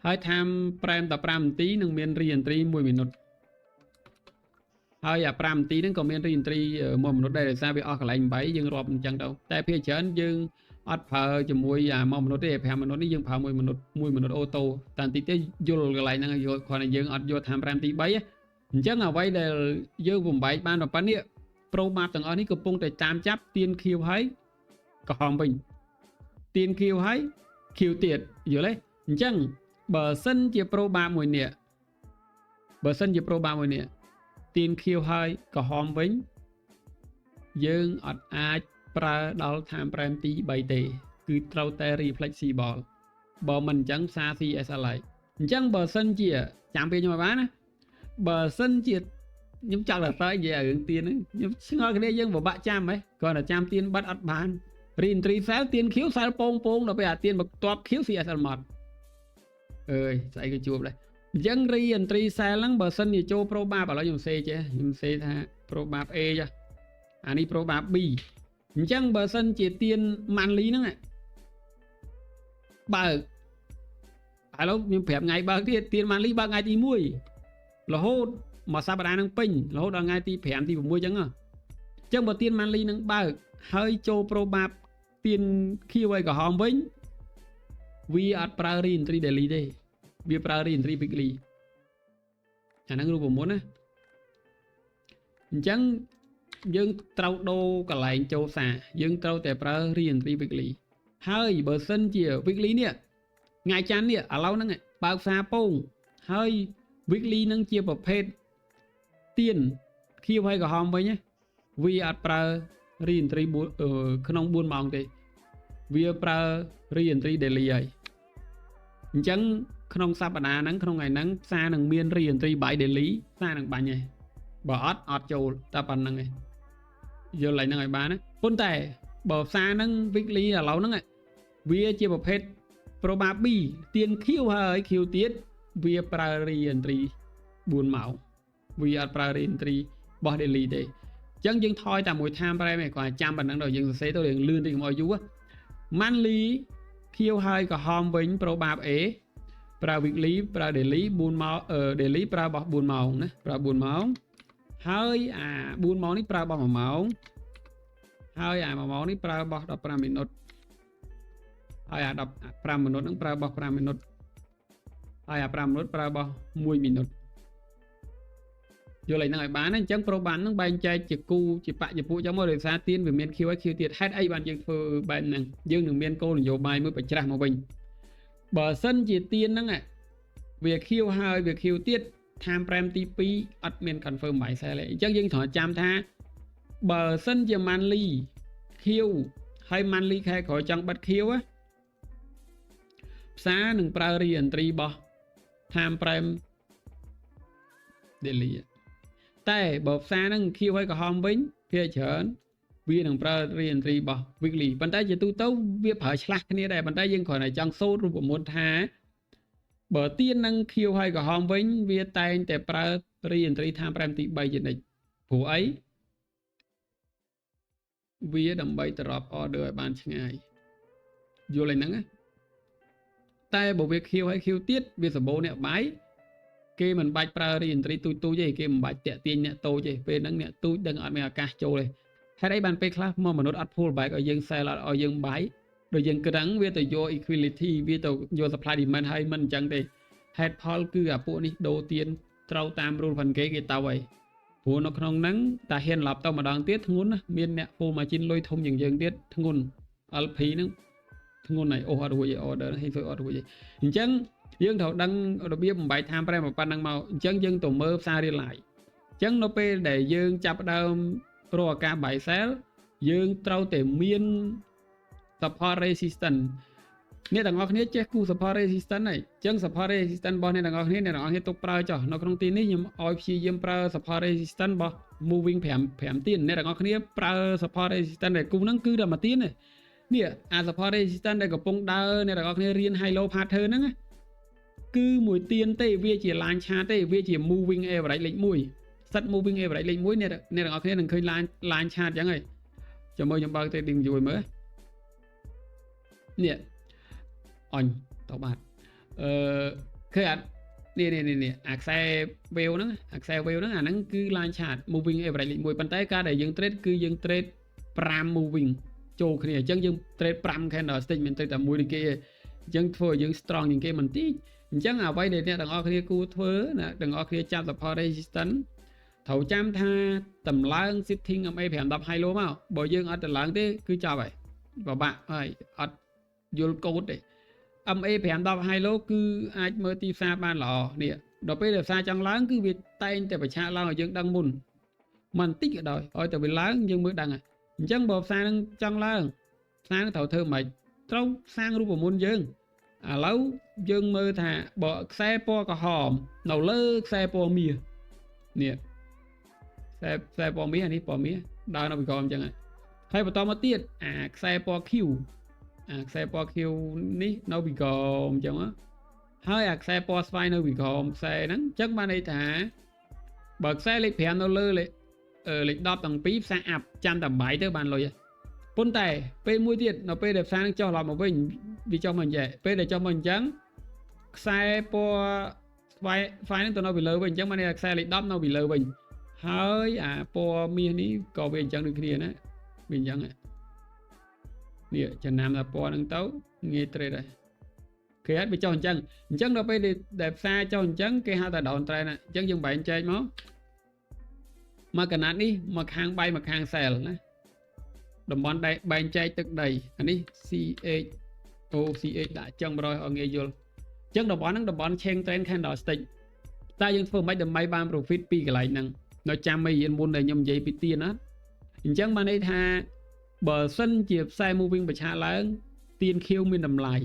ហើយ time frame 15នាទីនឹងមាន re-entry 1មីនិតហើយអា5នាទីហ្នឹងក៏មាន re-entry 1មីនិតដែរដោយសារវាអស់កន្លែង8យើងរាប់អញ្ចឹងទៅតែភាគច្រើនយើង អត់ប្រើជាមួយអា1 minute ទេ5 minute នេះយើងប្រើ1 minute 1 minute auto តែបន្តិចទេយល់កន្លែងហ្នឹងយល់គ្រាន់តែយើងអត់យក time frame ទី3អញ្ចឹងអ្វីដែលយើងបំបែកបានប៉ុណ្នេះ probab ទាំងអស់នេះកំពុងតែតាមចាប់ទៀនខៀវហើយក្រហមវិញទៀនខៀវហើយខៀវទៀតយល់ទេអញ្ចឹងបើសិនជា probab មួយនេះបើសិនជា probab មួយនេះទៀនខៀវហើយក្រហមវិញយើងអត់អាចប្រើដល់ time frame ទី3ទេគឺត្រូវតែ reflexible បើមិនអញ្ចឹងផ្សារ CSL ហើយអញ្ចឹងបើសិនជាចាំពេលខ្ញុំឲ្យបានណាបើសិនជាខ្ញុំចង់តែតើនិយាយរឿងទៀនហ្នឹងខ្ញុំឆ្ងល់គ្នាយើងពិបាកចាំហ៎គ្រាន់តែចាំទៀនបិទអត់បាន re-entry sell ទៀនខៀវ sell ពងពងដល់ពេលអាទៀនបន្ទាប់ខៀវ CSL មកអើយស្អីក៏ជួបដែរអញ្ចឹង re-entry sell ហ្នឹងបើសិនជាចូល probab ឥឡូវខ្ញុំសេចេះខ្ញុំសេថា probab A ចាអានេះ probab B អញ្ចឹងបើសិនជាទៀន monthly ហ្នឹងបើកឥឡូវខ្ញុំប្រាប់ថ្ងៃបើកទៀតទៀន monthly បើកថ្ងៃទី1រហូតមួយសប្តាហ៍នឹងពេញរហូតដល់ថ្ងៃទី5ទី6អញ្ចឹងអញ្ចឹងបើទៀន monthly នឹងបើកហើយចូល probab ទៀនខៀវឲ្យក្រហមវិញវាអត់ប្រើ re-entry daily ទេវាប្រើ re-entry weekly អាហ្នឹងរូបមន្តណាអញ្ចឹងយើងត្រូវដូរកន្លែងចូលផ្សារយើងត្រូវតែប្រើ re-entry weekly ហើយបើសិនជា weekly នេះថ្ងៃច័ន្ទនេះឥឡូវហ្នឹងបើកផ្សារពងហើយ weekly ហ្នឹងជាប្រភេទទៀនខៀវហើយក្រហមវិញវាអត់ប្រើ re-entry ក្នុង4ម៉ោងទេវាប្រើ re-entry daily ហើយអញ្ចឹងក្នុងសប្តាហ៍ហ្នឹងក្នុងថ្ងៃហ្នឹងផ្សារនឹងមាន re-entry buy daily ផ្សារនឹងបាញ់ហើយបើអត់អត់ចូលតែប៉ុណ្្នឹងឯងយល់ឡើងហ្នឹងឲ្យបានណាប៉ុន្តែបើផ្សារហ្នឹង weekly ឥឡូវហ្នឹងវាជាប្រភេទ probab B ទៀនខៀវហើយខៀវទៀតវាប្រើ re-entry 4ម៉ោងវាអត់ប្រើ re-entry របស់ daily ទេអញ្ចឹងយើងថយតែមួយ time frame ឯងគាត់ចាំប៉ុណ្ណឹងដល់យើងសរសេរទៅរៀងលឿនតិចកុំឲ្យយូរ monthly ខៀវហើយក្រហមវិញ probab A ប្រើ weekly ប្រើ daily 4ម៉ោង daily ប្រើរបស់4ម៉ោងណាប្រើ4ម៉ោងហើយអា4ម៉ោងនេះប្រើរបស់1ម៉ោងហើយអា1ម៉ោងនេះប្រើរបស់15មីនិតហើយអា15មីនិតហ្នឹងប្រើរបស់5មីនិតហើយអា5មីនិតប្រើរបស់1មីនិតយល់ឯហ្នឹងឲ្យបានណាអញ្ចឹង probab ហ្នឹងបែងចែកជាគូជាបជាពួកអញ្ចឹងមកដោយសារទៀនវាមាន Q ហើយ Q ទៀតហេតុអីបានយើងធ្វើបែបហ្នឹងយើងនឹងមានគោលនយោបាយមួយប្រច្រាស់មកវិញបើសិនជាទៀនហ្នឹងវាខៀវហើយវាខៀវទៀត time frame ទី2អត់មាន confirm buy sell ទេអញ្ចឹងយើងត្រូវចាំថាបើសិនជា monthly ខៀវហើយ monthly ខែក្រោយចង់បិទខៀវផ្សារនឹងប្រើ re-entry របស់ time frame daily តែបើផ្សារហ្នឹងខៀវហើយក្រហមវិញភាគច្រើនវានឹងប្រើ re-entry របស់ weekly ប៉ុន្តែជាទូទៅវាប្រើឆ្លាស់គ្នាដែរប៉ុន្តែយើងគ្រាន់តែចង់សូត្ររូបមន្តថាបើទៀននឹងខៀវហើយក្រហមវិញវាតែងតែប្រើ re-entry time frame ទី3ជានិច្ចព្រោះអីវាដើម្បីត្រប់ order ឲ្យបានឆ្ងាយយល់ឯហ្នឹងណាតែបើវាខៀវហើយខៀវទៀតវាសម្បូរអ្នក buy គេមិនបាច់ប្រើ re-entry ទូចទូចទេគេមិនបាច់តាក់ទាញអ្នកតូចទេពេលហ្នឹងអ្នកទូចដឹងអត់មានឱកាសចូលទេហេតុអីបានពេលខ្លះមកមនុស្សអត់ pull back ឲ្យយើង sell អត់ឲ្យយើង buy ដូចយើងគិតហ្នឹងវាទៅយក equality វាទៅយក supply demand ហើយមិនអញ្ចឹងទេហេតុផលគឺអាពួកនេះដូរទៀនត្រូវតាម rule ផាន់គេគេទៅហើយព្រោះនៅក្នុងហ្នឹងតាហ៊ានឡប់ទៅម្ដងទៀតធ្ងន់ណាមានអ្នក full margin លុយធំជាងយើងទៀតធ្ងន់ LP ហ្នឹងធ្ងន់ហើយអូសអត់រួចឯ order ហ្នឹងហេសុយអត់រួចឯអញ្ចឹងយើងត្រូវដឹងរបៀបបំបែក time frame ប៉ុណ្ណឹងមកអញ្ចឹងយើងទៅមើលផ្សារ real life អញ្ចឹងនៅពេលដែលយើងចាប់ដើមរកឱកាស buy sell យើងត្រូវតែមាន support resistance អ្នកទាំងអស់គ្នាចេះគូ support resistance ហើយអញ្ចឹង support resistance របស់អ្នកទាំងអស់គ្នាអ្នកទាំងអស់គ្នាទុកប្រើចុះនៅក្នុងទីនេះខ្ញុំឲ្យព្យាយាមប្រើ support resistance របស់ moving 5 5ទៀនអ្នកទាំងអស់គ្នាប្រើ support resistance ដែលគូហ្នឹងគឺតែមួយទៀនទេនេះអា support resistance ដែលកំពុងដើរអ្នកទាំងអស់គ្នារៀន high low pattern ហ្នឹងគឺមួយទៀនទេវាជា line chart ទេវាជា moving average លេខ1 set moving average លេខ1អ្នកអ្នកទាំងអស់គ្នានឹងឃើញ line chart អញ្ចឹងហើយចាំមើលខ្ញុំបើក trading view ឲ្យមើលនេះអញតបាទអឺឃើញអត់នេះនេះនេះអាខ្សែ wave ហ្នឹងអាខ្សែ wave ហ្នឹងអាហ្នឹងគឺ line chart moving average លេខ1ប៉ុន្តែការដែលយើង trade គឺយើង trade 5 moving ចូលគ្នាអញ្ចឹងយើង trade 5 candle stick មិន trade តែមួយដូចគេទេអញ្ចឹងធ្វើឲ្យយើង strong ជាងគេបន្តិចអញ្ចឹងអ្វីដែលអ្នកទាំងអស់គ្នាគួរធ្វើណាទាំងអស់គ្នាចាប់ support resistance ត្រូវចាំថាតម្លើង setting MA 5 10 high low មកបើយើងអត់តម្លើងទេគឺចប់ហើយពិបាកហើយអត់យល់កូដទេ MA 5 10 high low គឺអាចមើលទីផ្សារបានល្អនេះដល់ពេលដែលផ្សារចង់ឡើងគឺវាតែងតែប្រឆាឡើងឲ្យយើងដឹងមុនមិនតិចក៏ដោយឲ្យតែវាឡើងយើងមើលដឹងហើយអញ្ចឹងបើផ្សារនឹងចង់ឡើងផ្សារនឹងត្រូវធ្វើម៉េចត្រូវសាងរូបមន្តយើងឥឡូវយើងមើលថាបើខ្សែពណ៌ក្រហមនៅលើខ្សែពណ៌មាសនេះខ្សែពណ៌មាសអានេះពណ៌មាសដើរនៅពីក្រោមអញ្ចឹងហើយបន្តមកទៀតអាខ្សែពណ៌ខៀវអាខ្សែពណ៌ខៀវនេះនៅពីក្រោមអញ្ចឹងហើយអាខ្សែពណ៌ស្វាយនៅពីក្រោមខ្សែហ្នឹងអញ្ចឹងបានន័យថាបើខ្សែលេខ5នៅលើលេខលេខ10ទាំងពីរផ្សារ up ចាំតែ buy ទៅបានលុយប៉ុន្តែពេលមួយទៀតនៅពេលដែលផ្សារនឹងចុះឡប់មកវិញវាចុះមកអញ្ចឹងពេលដែលចុះមកអញ្ចឹងខ្សែពណ៌ស្វាយស្វាយហ្នឹងទៅនៅពីលើវិញអញ្ចឹងបានន័យថាខ្សែលេខ10នៅពីលើវិញហើយអាពណ៌មាសនេះក៏វាអញ្ចឹងដូចគ្នាណាវាអញ្ចឹងនេះចំណាំតែពណ៌ហ្នឹងទៅងាយ trade ដែរគេអត់វាចុះអញ្ចឹងអញ្ចឹងដល់ពេលដែលផ្សារចុះអញ្ចឹងគេហៅថា down trend ណាអញ្ចឹងយើងបែងចែកមកមកកណាត់នេះមកខាង buy មកខាង sell ណាតំបន់ដែលបែងចែកទឹកដីអានេះ CH O CH ដាក់ចឹង100ឲ្យងាយយល់អញ្ចឹងតំបន់ហ្នឹងតំបន់ change trend candlestick តើយើងធ្វើម៉េចដើម្បីបាន profit ពីកន្លែងហ្នឹងនៅចាំមេរៀនមុនដែលខ្ញុំនិយាយពីទៀនណាអញ្ចឹងបានន័យថាបើសិនជាផ្សារ moving ប្រឆាឡើងទៀនខៀវមានតម្លៃ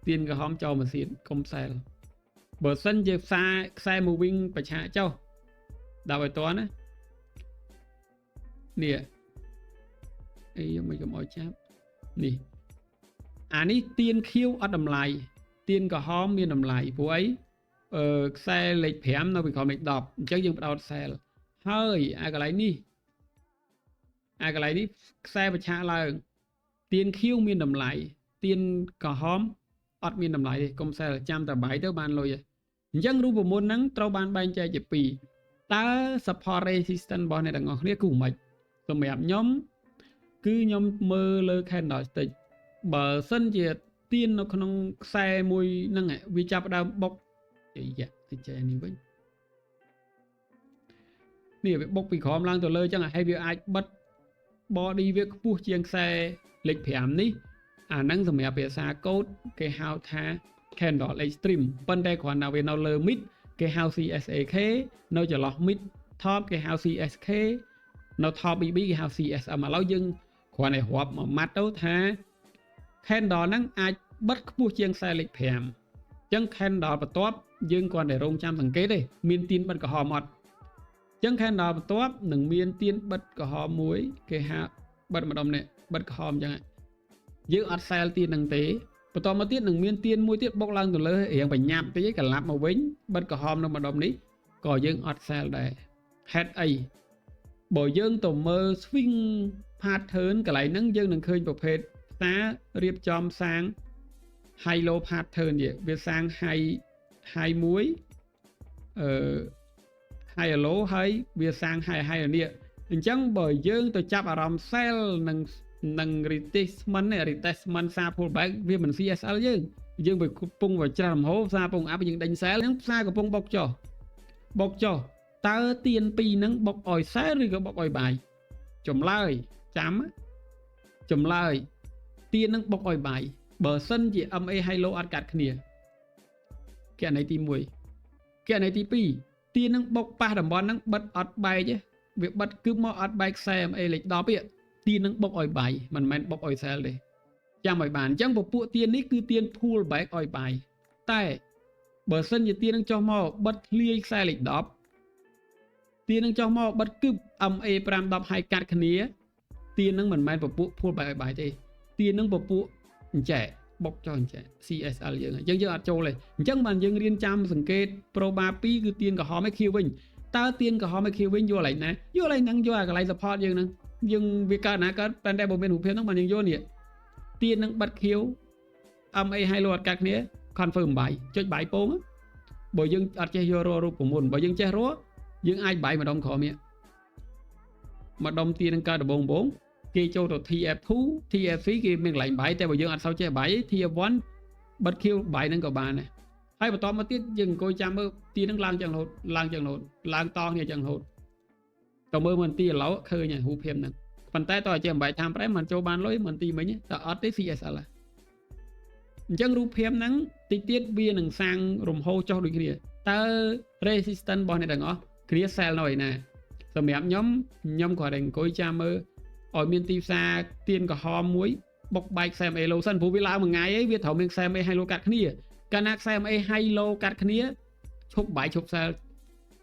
ទៀនក្រហមចោលម៉ាស៊ីនកុំ sell បើសិនជាផ្សារខ្សែ moving ប្រឆាចុះដាក់ឲ្យតណានេះអីយកមិនកុំឲ្យចាប់នេះអានេះទៀនខៀវអត់តម្លៃទៀនក្រហមមានតម្លៃព្រោះអីអឺខ្សែលេខ5នៅពីក្រោមលេខ10អញ្ចឹងយើងផ្ដោត sell ហើយអាកន្លែងនេះអាកន្លែងនេះខ្សែប្រឆាឡើងទៀនខៀវមានតម្លៃទៀនក្រហមអត់មានតម្លៃទេកុំ sell ចាំតែ buy ទៅបានលុយអញ្ចឹងរូបមន្តហ្នឹងត្រូវបានបែងចែកជាពីរតើ support resistance របស់អ្នកទាំងអស់គ្នាគូមិនសម្រាប់ខ្ញុំគឺខ្ញុំមើលលើ candlestick បើសិនជាទៀននៅក្នុងខ្សែមួយហ្នឹងវាចាប់ដើមបុកអាយ៉ាទៅចេះនេះវិញនេះវាបុកពីក្រោមឡើងទៅលើអញ្ចឹងហើយវាអាចបិទ body វាខ្ពស់ជាងខ្សែលេខ5នេះអាហ្នឹងសម្រាប់ភាសាកូដគេហៅថា candle extreme ប៉ុន្តែគ្រាន់តែវានៅលើ mid គេហៅ CSAK នៅចន្លោះ mid top គេហៅ CSK នៅ top BB គេហៅ CSM ឥឡូវយើងគ្រាន់តែរាប់មួយម៉ាត់ទៅថា candle ហ្នឹងអាចបិទខ្ពស់ជាងខ្សែលេខ5អញ្ចឹង candle បន្ទាប់យើងគ្រាន់តែរងចាំសង្កេតទេមានទៀនបិទក្រហមអត់អញ្ចឹង candle បន្ទាប់នឹងមានទៀនបិទក្រហមមួយគេហៅបិទម្ដុំនេះបិទក្រហមអញ្ចឹងយើងអត់ sell ទៀនហ្នឹងទេបន្តមកទៀតនឹងមានទៀនមួយទៀតបុកឡើងទៅលើរៀងបញ្ញាប់តិចកលាប់មកវិញបិទក្រហមនៅម្ដុំនេះក៏យើងអត់ sell ដែរហេតុអីបើយើងទៅមើល swing pattern កន្លែងហ្នឹងយើងនឹងឃើញប្រភេទផ្សាររៀបចំសាង high low pattern នេះវាសាង high high មួយអឺ high low ហើយវាសាង high high នេះអញ្ចឹងបើយើងទៅចាប់អារម្មណ៍ sell និង retracement នេះ retracement សារ pullback វាមិន CSL យើងយើងវាកំពុងវាច្រាស់លំហូរផ្សារកំពុង up យើងដេញ sell ហ្នឹងផ្សារកំពុងបុកចុះបុកចុះតើទៀនពីរហ្នឹងបុកឲ្យ sell ឬក៏បុកឲ្យ buy ចម្លើយចាំចម្លើយទៀនហ្នឹងបុកឲ្យ buy បើសិនជា MA high low អត់កាត់គ្នាករណីទី1ករណីទី2ទៀនហ្នឹងបុកប៉ះតំបន់ហ្នឹងបិទអត់បែកទេវាបិទគឺមកអត់បែកខ្សែ MA លេខ10ទេទៀននឹងបុកឲ្យ buy មិនមែនបុកឲ្យ sell ទេចាំឲ្យបានអញ្ចឹងពពួកទៀននេះគឺទៀន pull back ឲ្យ buy តែបើសិនជាទៀននឹងចុះមកបិទធ្លាយខ្សែលេខ10ទៀននឹងចុះមកបិទគឹប MA 5 10ឲ្យកាត់គ្នាទៀននឹងមិនមែនពពួក pull back ឲ្យ buy ទេទៀននឹងពពួកអញ្ចែបុកចុះអញ្ចែ CSL យើងអញ្ចឹងយើងអត់ចូលទេអញ្ចឹងបានយើងរៀនចាំសង្កេត proba 2គឺទៀនក្រហមឲ្យខៀវវិញតើទៀនក្រហមឲ្យខៀវវិញយកកន្លែងណាយកកន្លែងហ្នឹងយកអាកន្លែង support យើងហ្នឹងយើងវាកើតណាកើតប៉ុន្តែបើមានរូបភាពហ្នឹងបានយើងយកនេះទៀននឹងបិទខៀវ MA ឲ្យលោអត់កាត់គ្នា confirm buy ចុច buy ពងបើយើងអត់ចេះយកររូបមន្តបើយើងចេះរយើងអាច buy ម្ដុំក្រោមនេះម្ដុំទៀននឹងកើតដបងបង គេចូលទៅ TF2 TF3 គេមានកន្លែង buy តែបើយើងអត់សូវចេះ buy TF1 បិទខៀវ buy ហ្នឹងក៏បានដែរហើយបន្តមកទៀតយើងអង្គុយចាំមើលទីហ្នឹងឡើងចឹងរហូតឡើងចឹងរហូតឡើងតគ្នាចឹងរហូតតើមើលមិនទីឥឡូវឃើញហើយរូបភាពហ្នឹងប៉ុន្តែតើចេះបំបែក time frame មិនចូលបានលុយមិនទីមិញតើអត់ទេ CSL អញ្ចឹងរូបភាពហ្នឹងតិចទៀតវានឹងសាងរំហូរចុះដូចគ្នាតើ resistance របស់អ្នកទាំងអស់គ្នា sell នៅឯណាសម្រាប់ខ្ញុំខ្ញុំគ្រាន់តែអង្គុយចាំមើលឲ្យមានទីផ្សារទៀនក្រហមមួយបុកបែកខ្សែ MA low សិនព្រោះវាឡើងមួយថ្ងៃអីវាត្រូវមានខ្សែ MA high low កាត់គ្នាកាលណាខ្សែ MA high low កាត់គ្នាឈប់ buy ឈប់ sell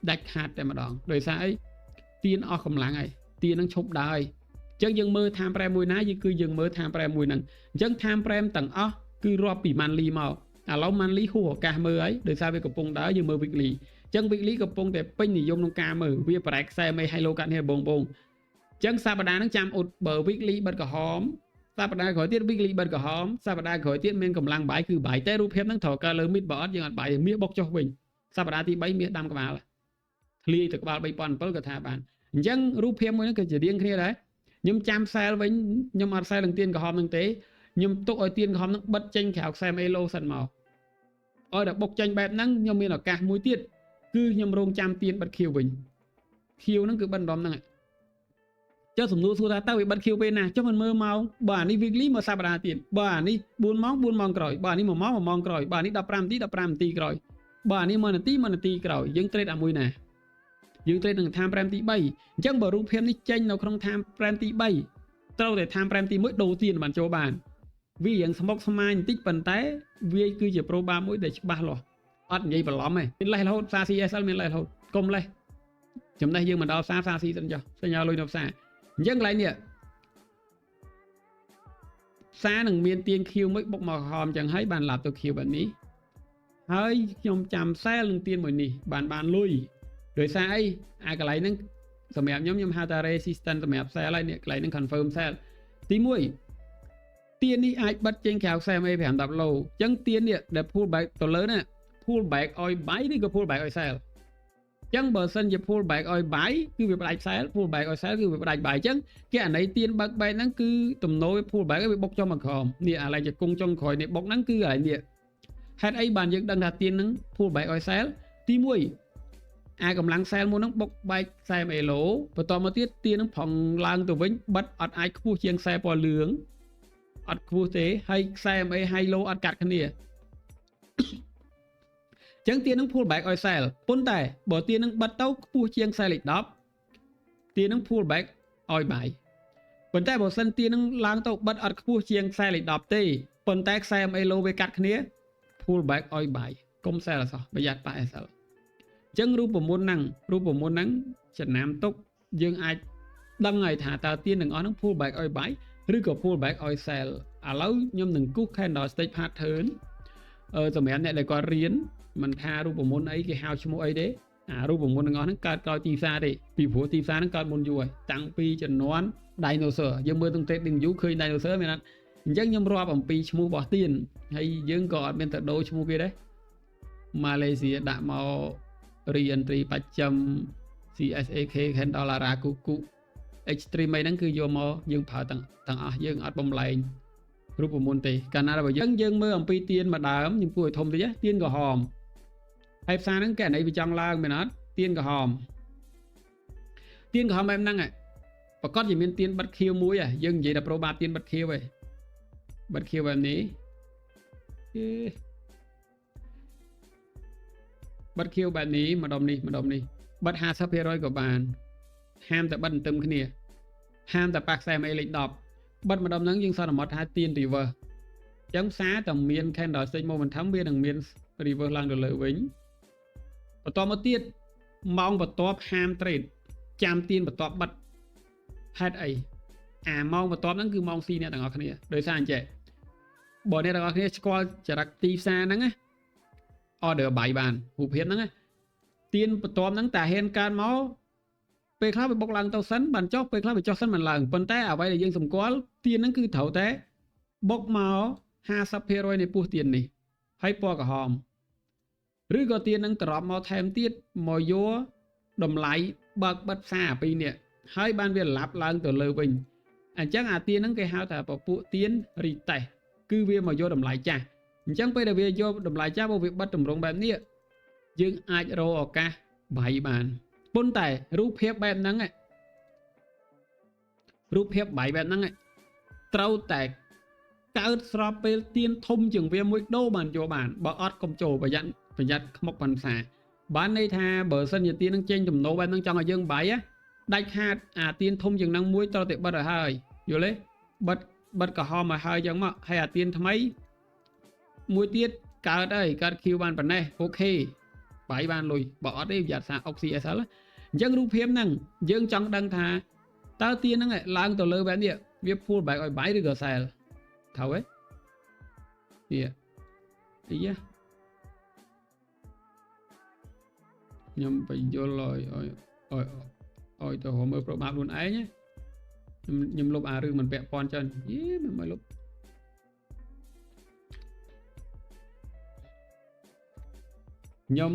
ដាច់ខាតតែម្ដងដោយសារអីទៀនអស់កម្លាំងហើយទៀននឹងឈប់ដើរហើយអញ្ចឹងយើងមើល time frame មួយណាយើងគឺយើងមើល time frame មួយហ្នឹងអញ្ចឹង time frame ទាំងអស់គឺរាប់ពី monthly មកឥឡូវ monthly ហួសឱកាសមើលហើយដោយសារវាកំពុងដើរយើងមើល weekly អញ្ចឹង weekly កំពុងតែពេញនិយមក្នុងការមើលវាប្រែខ្សែ MA high low កាត់គ្នាបងបងអញ្ចឹងសប្តាហ៍ហ្នឹងចាំអ៊ុតបើ weekly បិទក្រហមសប្តាហ៍ក្រោយទៀត weekly បិទក្រហមសប្តាហ៍ក្រោយទៀតមានកម្លាំង buy គឺ buy តែរូបភាពហ្នឹងត្រូវកើតលើ mid បើអត់យើងអត់ buy មាសបុកចុះវិញសប្តាហ៍ទី3មាសដាំក្បាលធ្លាយទៅក្បាល3007ក៏ថាបានអញ្ចឹងរូបភាពមួយហ្នឹងក៏ជារៀងគ្នាដែរខ្ញុំចាំ sell វិញខ្ញុំអត់ sell នឹងទៀនក្រហមហ្នឹងទេខ្ញុំទុកឲ្យទៀនក្រហមហ្នឹងបិទចេញក្រៅខ្សែ MA low សិនមកឲ្យតែបុកចេញបែបហ្នឹងខ្ញុំមានឱកាសមួយទៀតគឺខ្ញុំរងចាំទៀនបិទខៀវវិញខៀវហ្នឹងគឺបិទម្ដុំហ្នឹងចុះសំណួរសួរថាតើវាបិទខៀវពេលណាចុះមិនមើលម៉ោងបើអានេះ weekly មកសប្តាហ៍ទៀតបើអានេះ4ម៉ោង4ម៉ោងក្រោយបើអានេះ1ម៉ោង1ម៉ោងក្រោយបើអានេះ15នាទី15នាទីក្រោយបើអានេះ1នាទី1នាទីក្រោយយើង trade អាមួយណាយើង trade នឹង time frame ទី3អញ្ចឹងបើរូបភាពនេះចេញនៅក្នុង time frame ទី3ត្រូវតែ time frame ទី1ដូរទៀនបានចូលបានវារៀងស្មុកស្មាញបន្តិចប៉ុន្តែវាគឺជា proba មួយដែលច្បាស់លាស់អត់និយាយបន្លំទេមានលេសរហូតផ្សារ CSL មានលេសរហូតកុំលេសចំណេះយើងមិនដល់ផ្សារផ្សារ C សិនចុះសញ្ញាលុយនៅផ្សារអញ្ចឹងកន្លែងនេះផ្សារនឹងមានទៀនខៀវមួយបុកមកក្រហមអញ្ចឹងហើយបានឡាប់ទៅខៀវបែបនេះហើយខ្ញុំចាំ sell នឹងទៀនមួយនេះបានបានលុយដោយសារអីអាកន្លែងហ្នឹងសម្រាប់ខ្ញុំខ្ញុំហៅថា resistance សម្រាប់ sell ហើយនេះកន្លែងហ្នឹង confirm sell ទី1ទៀននេះអាចបិទចេញក្រៅខ្សែ MA 5 10 low អញ្ចឹងទៀននេះដែល pull back ទៅលើណា pull back ឲ្យ buy ឬក៏ pull back ឲ្យ sell អញ្ចឹងបើសិនជា pull back ឲ្យ buy គឺវាផ្ដាច់ sell pull back ឲ្យ sell គឺវាផ្ដាច់ buy អញ្ចឹងគេអានៃទៀនបើកបែកហ្នឹងគឺទំនោរវា pull back វាបុកចុះមកក្រោមនេះអាឡែកជង្គង់ចុងក្រោយនេះបុកហ្នឹងគឺអានេះហេតុអីបានយើងដឹងថាទៀនហ្នឹង pull back ឲ្យ sell ទី1អាកម្លាំង sell មួយហ្នឹងបុកបែកខ្សែ MA low បន្តមកទៀតទៀនហ្នឹងប្រងឡើងទៅវិញបិទអត់អាចខ្ពស់ជាងខ្សែពណ៌លឿងអត់ខ្ពស់ទេហើយខ្សែ MA high low អត់កាត់គ្នាចឹងទៀននឹង pull back ឲ្យ sell ប៉ុន្តែបើទៀននឹងបិទទៅខ្ពស់ជាងខ្សែលេខ10ទៀននឹង pull back ឲ្យ buy ប៉ុន្តែបើសិនទៀននឹងឡើងទៅបិទអត់ខ្ពស់ជាងខ្សែលេខ10ទេប៉ុន្តែខ្សែ MA low វាកាត់គ្នា pull back ឲ្យ buy កុំ sell អសោះប្រយ័ត្នប៉ះ SL អញ្ចឹងរូបមន្តហ្នឹងរូបមន្តហ្នឹងចំណាំទុកយើងអាចដឹងហើយថាតើទៀនទាំងអស់ហ្នឹង pull back ឲ្យ buy ឬក៏ pull back ឲ្យ sell ឥឡូវខ្ញុំនឹងគូស candlestick pattern អឺសម្រាប់អ្នកដែលគាត់រៀនមិនថារូបមន្តអីគេហៅឈ្មោះអីទេអារូបមន្តទាំងអស់ហ្នឹងកើតក្រោយទីផ្សារទេពីព្រោះទីផ្សារហ្នឹងកើតមុនយូរហើយតាំងពីជំនាន់ dinosaur យើងមើលក្នុង trading view ឃើញ dinosaur មានអត់អញ្ចឹងខ្ញុំរាប់អំពីឈ្មោះរបស់ទៀនហើយយើងក៏អត់មានទៅដូរឈ្មោះគេដែរម៉ាឡេស៊ីដាក់មក re-entry បច្ចឹម CSAK candle Arakuku extreme អីហ្នឹងគឺយកមកយើងប្រើទាំងទាំងអស់យើងអត់បំលែងរូបមន្តទេកាលណាបើយើងយើងមើលអំពីទៀនមួយដើមខ្ញុំគួរឲ្យធំតិចទៀនក្រហមហើយផ្សារហ្នឹងកណីវាចង់ឡើងមែនអត់ទៀនក្រហមទៀនក្រហមបែបហ្នឹងប្រកាសជាមានទៀនបិទខៀវមួយយើងនិយាយតែប្រូបាទៀនបិទខៀវឯងបិទខៀវបែបនេះគេបិទខៀវបែបនេះម្ដុំនេះម្ដុំនេះបិទ50%ក៏បានហាមតែបិទទន្ទឹមគ្នាហាមតែប៉ះខ្សែ MA លេខ10បិទម្ដុំហ្នឹងយើងសន្មត់ថាទៀន reverse អញ្ចឹងផ្សារតែមាន candlestick momentum វានឹងមាន reverse ឡើងទៅលើវិញបន្តមកទៀតម៉ោងបន្ទាប់ហាម trade ចាំទៀនបន្ទាប់បិទហេតុអីអាម៉ោងបន្ទាប់ហ្នឹងគឺម៉ោងស៊ីអ្នកទាំងអស់គ្នាដោយសារអញ្ចឹងបើអ្នកទាំងអស់គ្នាស្គាល់ចរិតទីផ្សារហ្នឹងណា order buy បានរូបភាពហ្នឹងណាទៀនបន្ទាប់ហ្នឹងតាហ៊ានកើតមកពេលខ្លះវាបុកឡើងទៅសិនបានចុះពេលខ្លះវាចុះសិនបានឡើងប៉ុន្តែអ្វីដែលយើងសម្គាល់ទៀនហ្នឹងគឺត្រូវតែបុកមក50%នៃពោះទៀននេះហើយពណ៌ក្រហមឬក៏ទៀននឹងត្រឡប់មកថែមទៀតមកយកតម្លៃបើកបិទផ្សារពីរនេះហើយបានវាឡាប់ឡើងទៅលើវិញ អញ្ចឹងអាទៀនហ្នឹងគេហៅថាពពួកទៀន retest គឺវាមកយកតម្លៃចាស់អញ្ចឹងពេលដែលវាយកតម្លៃចាស់បើវាបិទតម្រងបែបនេះយើងអាចរកឱកាស buy បានប៉ុន្តែរូបភាពបែបហ្នឹងរូបភាព buy បែបហ្នឹងត្រូវតែកើតស្របពេលទៀនធំជាងវាមួយដូរបានយកបានបើអត់កុំចូលប្រយ័ត្នប្រយ័ត្នខ្មុកបានផ្សារបានន័យថាបើសិនជាទៀននឹងចេញទំនោរបែបហ្នឹងចង់ឲ្យយើង buy ដាច់ខាតអាទៀនធំជាងហ្នឹងមួយត្រូវតែបិទឲ្យហើយយល់ទេបិទបិទក្រហមឲ្យហើយចឹងមកហើយអាទៀនថ្មីមួយទៀតកើតហើយកើត Q បានប៉ុណ្ណេះ OK buy បានលុយបើអត់ទេប្រយ័ត្នសាអុក CSL អញ្ចឹងរូបភាពហ្នឹងយើងចង់ដឹងថាតើទៀនហ្នឹងឡើងទៅលើបែបនេះវា pull back ឲ្យ buy ឬក៏ sell ត្រូវទេនេះអីយ៉ាខ្ញុំបញ្យល់ឲ្យឲ្យឲ្យឲ្យទៅរកមើលប្របាខ្លួនឯងខ្ញុំខ្ញុំលុបអារឿងមិនពាក់ព័ន្ធចឹងយេមិនមកលុបខ្ញុំ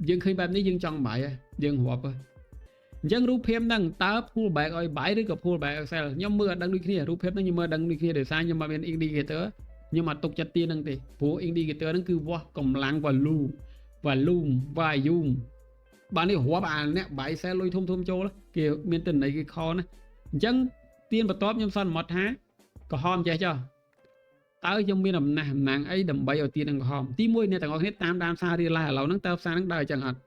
យើងឃើញបែបនេះយើងចង់ buy យើងរាប់អញ្ចឹងរូបភាពហ្នឹងតើ pull back ឲ្យ buy ឬក៏ pull back ឲ្យ sell ខ្ញុំមើលអត់ដឹងដូចគ្នារូបភាពហ្នឹងខ្ញុំមើលដឹងដូចគ្នាដោយសារខ្ញុំអត់មាន indicator ខ្ញុំអត់ទុកចិត្តទៀនហ្នឹងទេព្រោះ indicator ហ្នឹងគឺវាស់កម្លាំង value volume volume បាទនេះរាប់អាអ្នក buy sell លុយធំធំចូលគេមានទិន្នន័យគេខណាអញ្ចឹងទៀនបន្ទាប់ខ្ញុំសន្មត់ថាក្រហមចេះចុះតើខ្ញុំមានអំណះអំណាងអីដើម្បីឲ្យទៀននឹងក្រហមទី1អ្នកទាំងអស់គ្នាតាមដានផ្សាររៀលឡាឥឡូវហ្នឹងតើផ្សារហ្នឹងដើរអញ្ចឹងអត់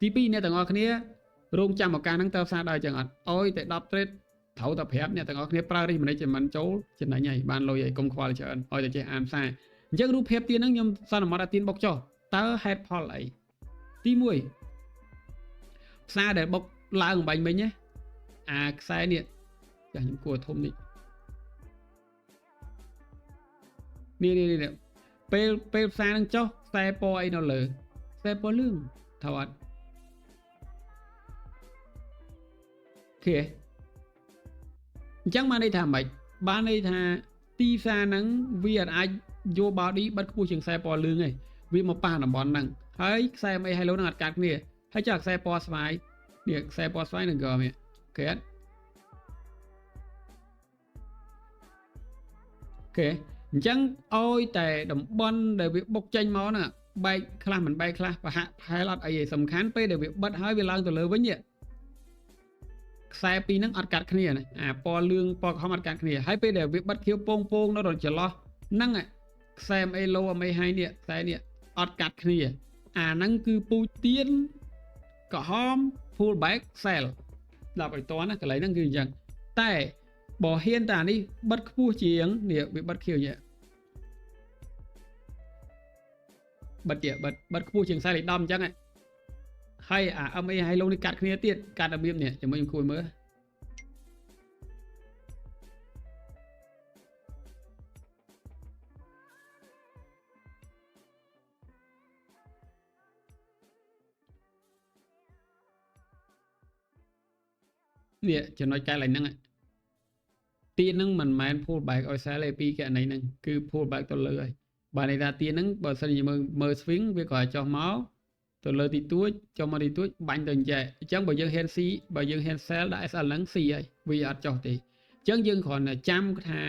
ទី2អ្នកទាំងអស់គ្នារងចាំឱកាសហ្នឹងតើផ្សារដើរអញ្ចឹងអត់អោយតែ10 trade ត្រូវតែប្រាប់អ្នកទាំងអស់គ្នាប្រើ risk management ចូលចំណេញហើយបានលុយហើយកុំខ្វល់ច្រើនឲ្យតែចេះអានផ្សារអញ្ចឹងរូបភាពទៀនហ្នឹងខ្ញុំសន្មត់ថាទៀនបុកចុះតើហេតុផលអីទី1ផ្សារដែលបុកឡើងបាញ់មិញណាអាខ្សែនេះចាស់ខ្ញុំគួរធំនេះនេះនេះនេះពេលពេលផ្សារនឹងចុះខ្សែពណ៌អីនៅលើខ្សែពណ៌លឿងថាអត់ឃើញអញ្ចឹងបានន័យថាម៉េចបានន័យថាទីផ្សារហ្នឹងវាអាចយក body បិទខ្ពស់ជាងខ្សែពណ៌លឿងឯងវាមកប៉ះតំបន់ហ្នឹងហើយខ្សែអី high low ហ្នឹងអត់កាត់គ្នាហើយចាខ្សែពណ៌ស្វាយនេះខ្សែពណ៌ស្វាយនឹងក៏មានឃើញអត់ OK អញ្ចឹងឲ្យតែតំបន់ដែលវាបុកចេញមកហ្នឹងបែកខ្លះមិនបែកខ្លះប្រហាក់ប្រហែលអត់អីទេសំខាន់ពេលដែលវាបិទហើយវាឡើងទៅលើវិញខ្សែពីរហ្នឹងអត់កាត់គ្នាណាអាពណ៌លឿងពណ៌ក្រហមអត់កាត់គ្នាហើយពេលដែលវាបិទខៀវពងពងនៅដល់ចន្លោះហ្នឹងខ្សែ MA low MA high នេះខ្សែនេះអត់កាត់គ្នាអាហ្នឹងគឺពូជទៀនក្រហម pull back sell ស្ដាប់ឲ្យតណាកន្លែងហ្នឹងគឺអញ្ចឹងតែបើហ៊ានតែអានេះបិទខ្ពស់ជាងនេះវាបិទខៀវញ៉ែបិទទៀតបិទបិទខ្ពស់ជាងខ្សែលេខ10អញ្ចឹងហើយអា MA high low នេះកាត់គ្នាទៀតកាត់របៀបនេះជាមួយខ្ញុំគួយមើលនេះចំណុចកែឡើងហ្នឹងទៀនហ្នឹងមិនមែន pull back ឲ្យ sell ទេពីករណីហ្នឹងគឺ pull back ទៅលើហើយបើន័យថាទៀនហ្នឹងបើសិនជាមើលមើល swing វាក៏ចុះមកទៅលើទីទួចចុះមកទីទួចបាញ់ទៅអញ្ចេះអញ្ចឹងបើយើងហ៊ាន C បើយើងហ៊ាន sell ដាក់ SL ហ្នឹង C ហើយវាអត់ចុះទេអញ្ចឹងយើងគ្រាន់តែចាំថា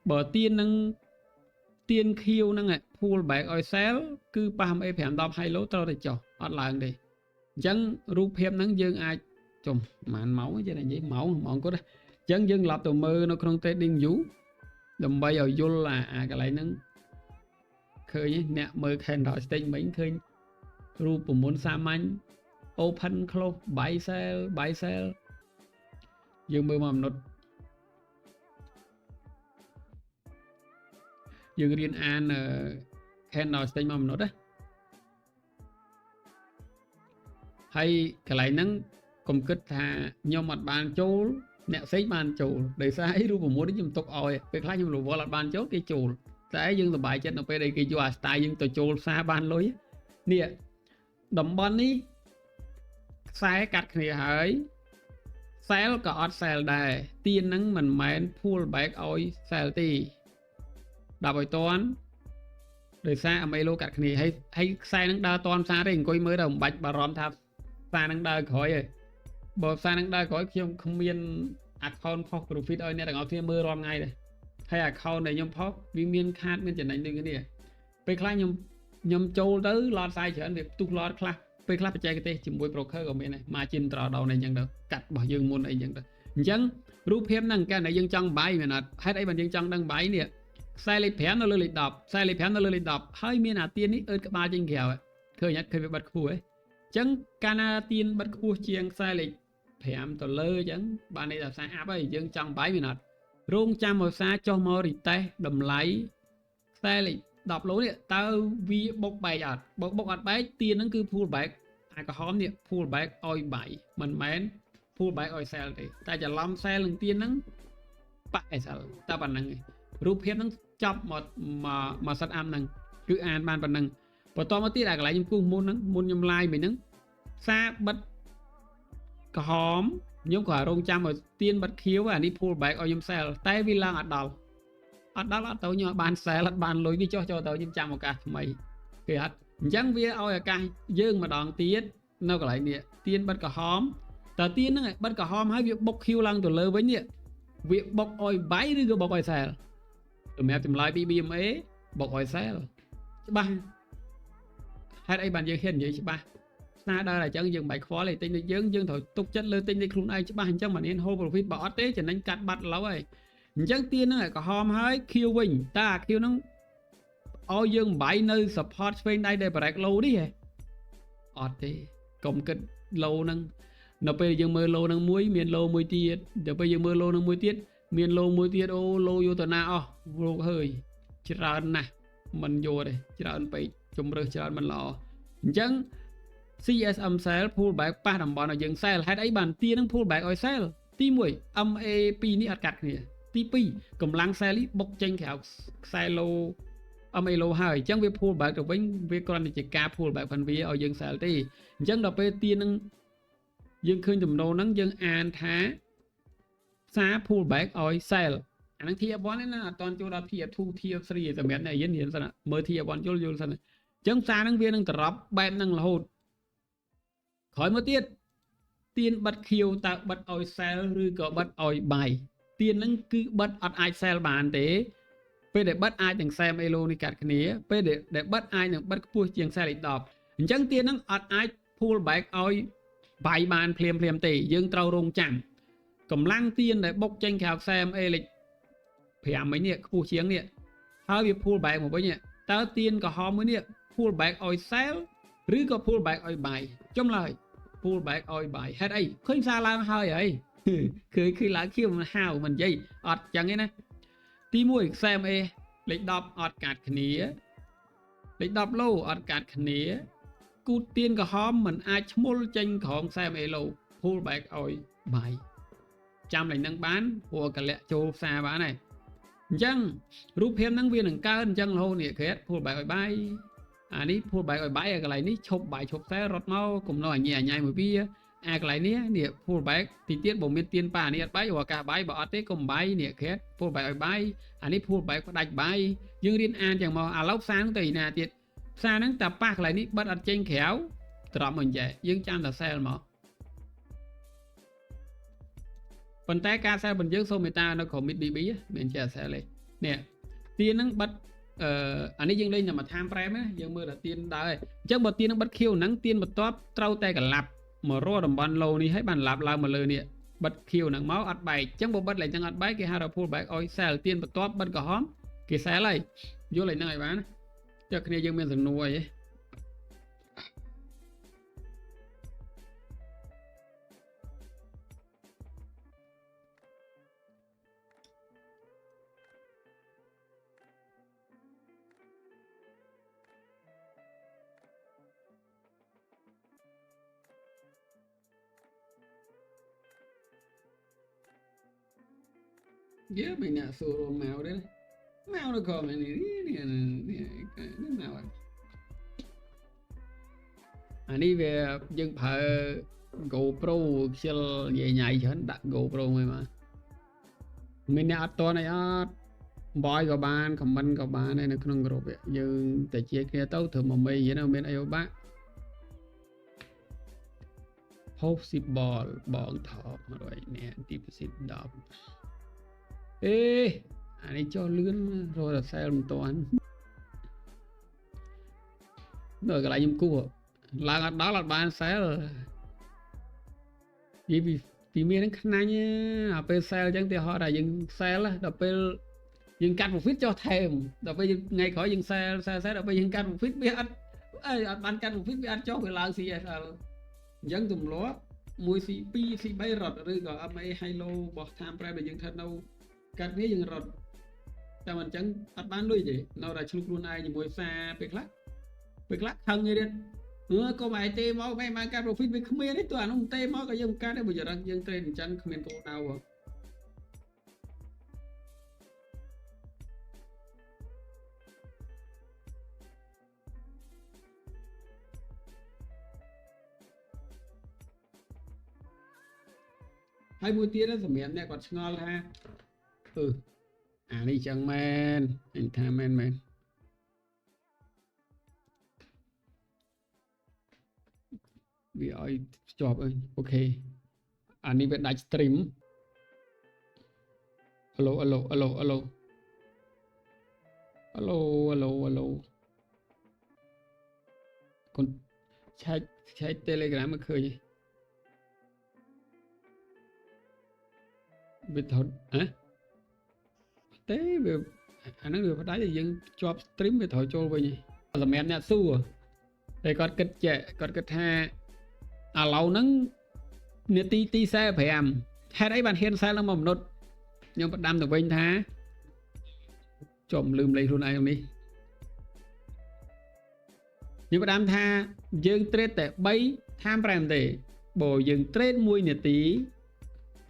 បើទៀនហ្នឹងទៀនខៀវហ្នឹង pull back ឲ្យ sell គឺប៉ះ MA 5 10 high low ត្រូវតែចុះអត់ឡើងទេអញ្ចឹងរូបភាពហ្នឹងយើងអាចចុំប្រហែលម៉ោងចេះតែនិយាយម៉ោងម៉ោងគាត់អញ្ចឹងយើងត្រឡប់ទៅមើលនៅក្នុង trading view ដើម្បីឲ្យយល់អាអាកន្លែងហ្នឹងឃើញអ្នកមើល candle stick មិញឃើញរូបមន្តសាមញ្ញ open close buy sell buy sell យើងមើលមកមនុស្សយើងរៀនអាន candle stick មកមនុស្សណាហើយកន្លែងហ្នឹងកុំគិតថាខ្ញុំអត់បានចូលអ្នកផ្សេងបានចូលដោយសារអីរូបមន្តនេះខ្ញុំទុកឲ្យពេលខ្លះខ្ញុំរវល់អត់បានចូលគេចូលតែយើងសប្បាយចិត្តនៅពេលដែលគេយកអា style យើងទៅចូលផ្សារបានលុយនេះតំបន់នេះខ្សែកាត់គ្នាហើយ sell ក៏អត់ sell ដែរទៀនហ្នឹងមិនមែន pull back ឲ្យ sell ទេដាក់ឲ្យតន់ដោយសារ MA low កាត់គ្នាហើយហើយខ្សែហ្នឹងដើរតន់ផ្សារទេអង្គុយមើលទៅមិនបាច់បារម្ភថាផ្សារហ្នឹងដើរក្រោយទេបើផ្សារហ្នឹងដើរក្រោយខ្ញុំគ្មាន Account ផុស profit ឲ្យអ្នកទាំងអស់គ្នាមើលរាល់ថ្ងៃដែរហើយ account ដែលខ្ញុំផុសវាមានខាតមានចំណេញដូចគ្នាពេលខ្លះខ្ញុំចូលទៅ lot size ច្រើនវាផ្ទុះ lot ខ្លះពេលខ្លះបច្ចេកទេសជាមួយ broker ក៏មានដែរ margin draw down អីចឹងទៅកាត់របស់យើងមុនអីចឹងទៅអញ្ចឹងរូបភាពហ្នឹងកាលណាយើងចង់ buy មែនអត់ហេតុអីបានយើងចង់ដឹង buy នេះខ្សែលេខ5នៅលើលេខ10ខ្សែលេខ5នៅលើលេខ10ហើយមានអាទៀននេះអឺតក្បាលចេញក្រៅឃើញអត់ឃើញវាបិទខ្ពស់ហ៎អញ្ចឹងកាលណាទៀនបិទខ្ពស់ជាងខ្សែលេខ5ទៅលើអញ្ចឹងបានន័យថាផ្សារ up ហើយយើងចង់ buy មែនអត់រងចាំឲ្យផ្សារចុះមក retest តម្លៃខ្សែលេខ10 low នេះតើវាបុកបែកអត់បុកបុកអត់បែកទៀនហ្នឹងគឺ pull back អាក្រហមនេះ pull back ឲ្យ buy មិនមែន pull back ឲ្យ sell ទេតែច្រឡំ sell នឹងទៀនហ្នឹងប៉ SL តែប៉ុណ្្នឹងឯងរូបភាពហ្នឹងចប់មកមកមក set up ហ្នឹងគឺអានបានប៉ុណ្្នឹងបន្តមកទៀតអាកន្លែងខ្ញុំគូសមុនហ្នឹងមុនខ្ញុំ live មិញហ្នឹងផ្សារបិទក្រហមខ្ញុំក៏រងចាំឲ្យទៀនបិទខៀវអានេះ pull back ឲ្យខ្ញុំ sell តែវាឡើងអត់ដល់អត់ដល់អត់ទៅខ្ញុំអត់បាន sell អត់បានលុយវាចុះចូលទៅខ្ញុំចាំឱកាសថ្មីគេអត់អញ្ចឹងវាឲ្យឱកាសយើងម្ដងទៀតនៅកន្លែងនេះទៀនបិទក្រហមតើទៀនហ្នឹងបិទក្រហមហើយវាបុកខៀវឡើងទៅលើវិញនេះវាបុកឲ្យ buy ឬក៏បុកឲ្យ sell សម្រាប់ចម្លើយ BBMA បុកឲ្យ sell ច្បាស់ហេតុអីបានយើងហ៊ាននិយាយច្បាស់ស្នាដើរតែអញ្ចឹងយើងមិនបាច់ខ្វល់ទេទិញដូចយើងយើងត្រូវទុកចិត្តលើទិញដូចខ្លួនឯងច្បាស់អញ្ចឹងមិនហ៊ាន hold profit បើអត់ទេចំណេញកាត់បាត់ឡូវហើយអញ្ចឹងទៀនហ្នឹងក្រហមហើយខៀវវិញតើអាខៀវហ្នឹងឲ្យយើង buy នៅ support ឆ្វេងដៃដែល break low នេះហ៎អត់ទេកុំគិត low ហ្នឹងនៅពេលយើងមើល low ហ្នឹងមួយមាន low មួយទៀតដល់ពេលយើងមើល low ហ្នឹងមួយទៀតមាន low មួយទៀតអូ low យកទៅណាអស់លោកហើយច្រើនណាស់មិនយកទេច្រើនពេកជំរើសច្រើនមិនល្អអញ្ចឹង CSM sell pull back ប៉ះតំបន់ឲ្យយើង sell ហេតុអីបានទៀននឹង pull back ឲ្យ sell ទី1 MA 2នេះអត់កាត់គ្នាទី2កម្លាំង sell នេះបុកចេញក្រៅខ្សែ low MA low ហើយអញ្ចឹងវា pull back ទៅវិញវាគ្រាន់តែជាការ pull back ផងវាឲ្យយើង sell ទេអញ្ចឹងដល់ពេលទៀននឹងយើងឃើញទំនោរហ្នឹងយើងអានថាផ្សារ pull back ឲ្យ sell អាហ្នឹង tier 1 ណាអត់តន់ចូលដល់ tier 2 tier 3សម្រាប់អ្នករៀនរៀនសិនមើល tier 1យល់យល់សិនអញ្ចឹងផ្សារហ្នឹងវានឹងត្រប់បែបហ្នឹងរហូតក្រោយមកទៀតទៀនបិទខៀវតើបិទឲ្យ sell ឬក៏បិទឲ្យ buy ទៀនហ្នឹងគឺបិទអត់អាច sell បានទេពេលដែលបិទអាចនឹង sell MA low នេះកាត់គ្នាពេលដែលបិទអាចនឹងបិទខ្ពស់ជាងខ្សែលេខ10អញ្ចឹងទៀនហ្នឹងអត់អាច pull back ឲ្យ buy បានភ្លាមភ្លាមទេយើងត្រូវរងចាំកម្លាំងទៀនដែលបុកចេញក្រៅខ្សែ MA លេខ5មិញនេះខ្ពស់ជាងនេះហើយវា pull back មកវិញតើទៀនក្រហមមួយនេះ pull back ឲ្យ sell ឬក៏ pull back ឲ្យ buy ចំឡើយ pull back ឲ្យ buy ហេតុអីឃើញផ្សារឡើងហើយហីឃើញឃើញឡើងខៀវមិនហាវមិននិយាយអត់ចឹងទេណាទី1ខ្សែ MA លេខ10អត់កាត់គ្នាលេខ10 low អត់កាត់គ្នាគូតទៀនក្រហមមិនអាចឈ្មោលចេញក្រោមខ្សែ MA low pull back ឲ្យ buy ចាំលេខហ្នឹងបានព្រោះកលៈចូលផ្សារបានហើយអញ្ចឹងរូបភាពហ្នឹងវានឹងកើនអញ្ចឹងរហូតនេះក្រេត pull back ឲ្យ buy អានេះ pull back ឲ្យ buy កន្លែងនេះឈប់ buy ឈប់ sell រត់មកកុំនៅអញអញមួយវាអាកន្លែងនេះនេះ pull back ទីទៀតបើមានទៀនប៉ានេះអត់ buy ព្រោះឱកាស buy បើអត់ទេកុំ buy នេះក្រេត pull back ឲ្យ buy អានេះ pull back ផ្ដាច់ buy យើងរៀនអានចឹងមកឥឡូវផ្សារហ្នឹងទៅឯណាទៀតផ្សារហ្នឹងតែប៉ះកន្លែងនេះបិទអត់ចេញក្រៅត្រប់មកអញ្ចេះយើងចាំតែ sell មកប៉ុន្តែការ sell របស់យើងសូមមេត្តានៅក្រុម mid BB មានជា sell ទេនេះទៀនហ្នឹងបិទអឺអានេះយើងលេងតែមួយ time frame ណាយើងមើលតែទៀនដើរឯងអញ្ចឹងបើទៀនហ្នឹងបិទខៀវហ្នឹងទៀនបន្ទាប់ត្រូវតែកលាប់មករកតំបន់ low នេះហើយបានឡាប់ឡើងមកលើនេះបិទខៀវហ្នឹងមកអត់បែកអញ្ចឹងបើបិទឡើងអញ្ចឹងអត់បែកគេហៅថា pull back ឲ្យ sell ទៀនបន្ទាប់បិទក្រហមគេ sell ហើយយល់ឲ្យហ្នឹងឲ្យបានចុះគ្នាយើងមានសំណួរអីទេយើមានអ្នកសួរមកទេមកនៅក្រោមនេះនេះនេះនេះមកអានេះវាយើងប្រើ GoPro ខ្ជិលនិយាយញ៉ៃច្រើនដាក់ GoPro មួយមកមានអ្នកអត់តន់អីអត់បយក៏បាន comment ក៏បានដែរនៅក្នុងក្រុមយើងតែជាគ្នាទៅធ្វើមកមេរៀនមានអីបាក់ Possible បងថត100នាក់ deposit 10អេអានេះចុះលឿនរត់តែ sell មិនតាន់នៅកន្លែងខ្ញុំគោះឡើងអត់ដល់អត់បាន sell និយាយពីមានហ្នឹងខ្នាញ់អាពេល sell អញ្ចឹងទីហោះថាយើង sell ដល់ពេលយើងកាត់ profit ចុះថែមដល់ពេលថ្ងៃក្រោយយើង sell sell sell ដល់ពេលយើងកាត់ profit វាអត់អីអត់បានកាត់ profit វាអត់ចុះវាឡើង CSL អញ្ចឹងទម្លាប់ 1C 2 C3 រត់ឬក៏ MA High Low របស់ time frame ដែលយើងស្ថិតនៅកាត់នេះយើងរត់តែមិនអញ្ចឹងអត់បានលុយទេនៅតែឆ្លុះខ្លួនឯងជាមួយផ្សារពេលខ្លះពេលខ្លះខឹងទៀតអឺកុំឲ្យទេមកមិនបានកាត់ profit វាគ្មានទេទោះអានោះទេមកក៏យើងមិនកាត់ដែរបើចរិតយើង trade អញ្ចឹងគ្មានគោលដៅហ៎ហើយមួយទៀតសម្រាប់អ្នកគាត់ឆ្ងល់ថាអឺអានេះចឹងមែនអញថាមែនមែនវាឲ្យភ្ជាប់អើយ OK អានេះវាដាច់ stream អាឡូអាឡូអាឡូអាឡូអាឡូអាឡូអាឡូកូនឆែកឆែក Telegram មកឃើញវាថតហ៎ទេវាអាហ្នឹងវាផ្ដាច់យើងជាប់ stream វាត្រូវចូលវិញសម្រាប់អ្នកសួរតែគាត់គិតចេះគាត់គិតថាឥឡូវហ្នឹងនាទីទី45ហេតុអីបានហ៊ាន sell នឹងមកមនុស្សខ្ញុំផ្ដាំទៅវិញថាចំលឺមលេខខ្លួនឯងនេះខ្ញុំផ្ដាំថាយើង trade តែ3 time frame ទេបើយើង trade 1នាទី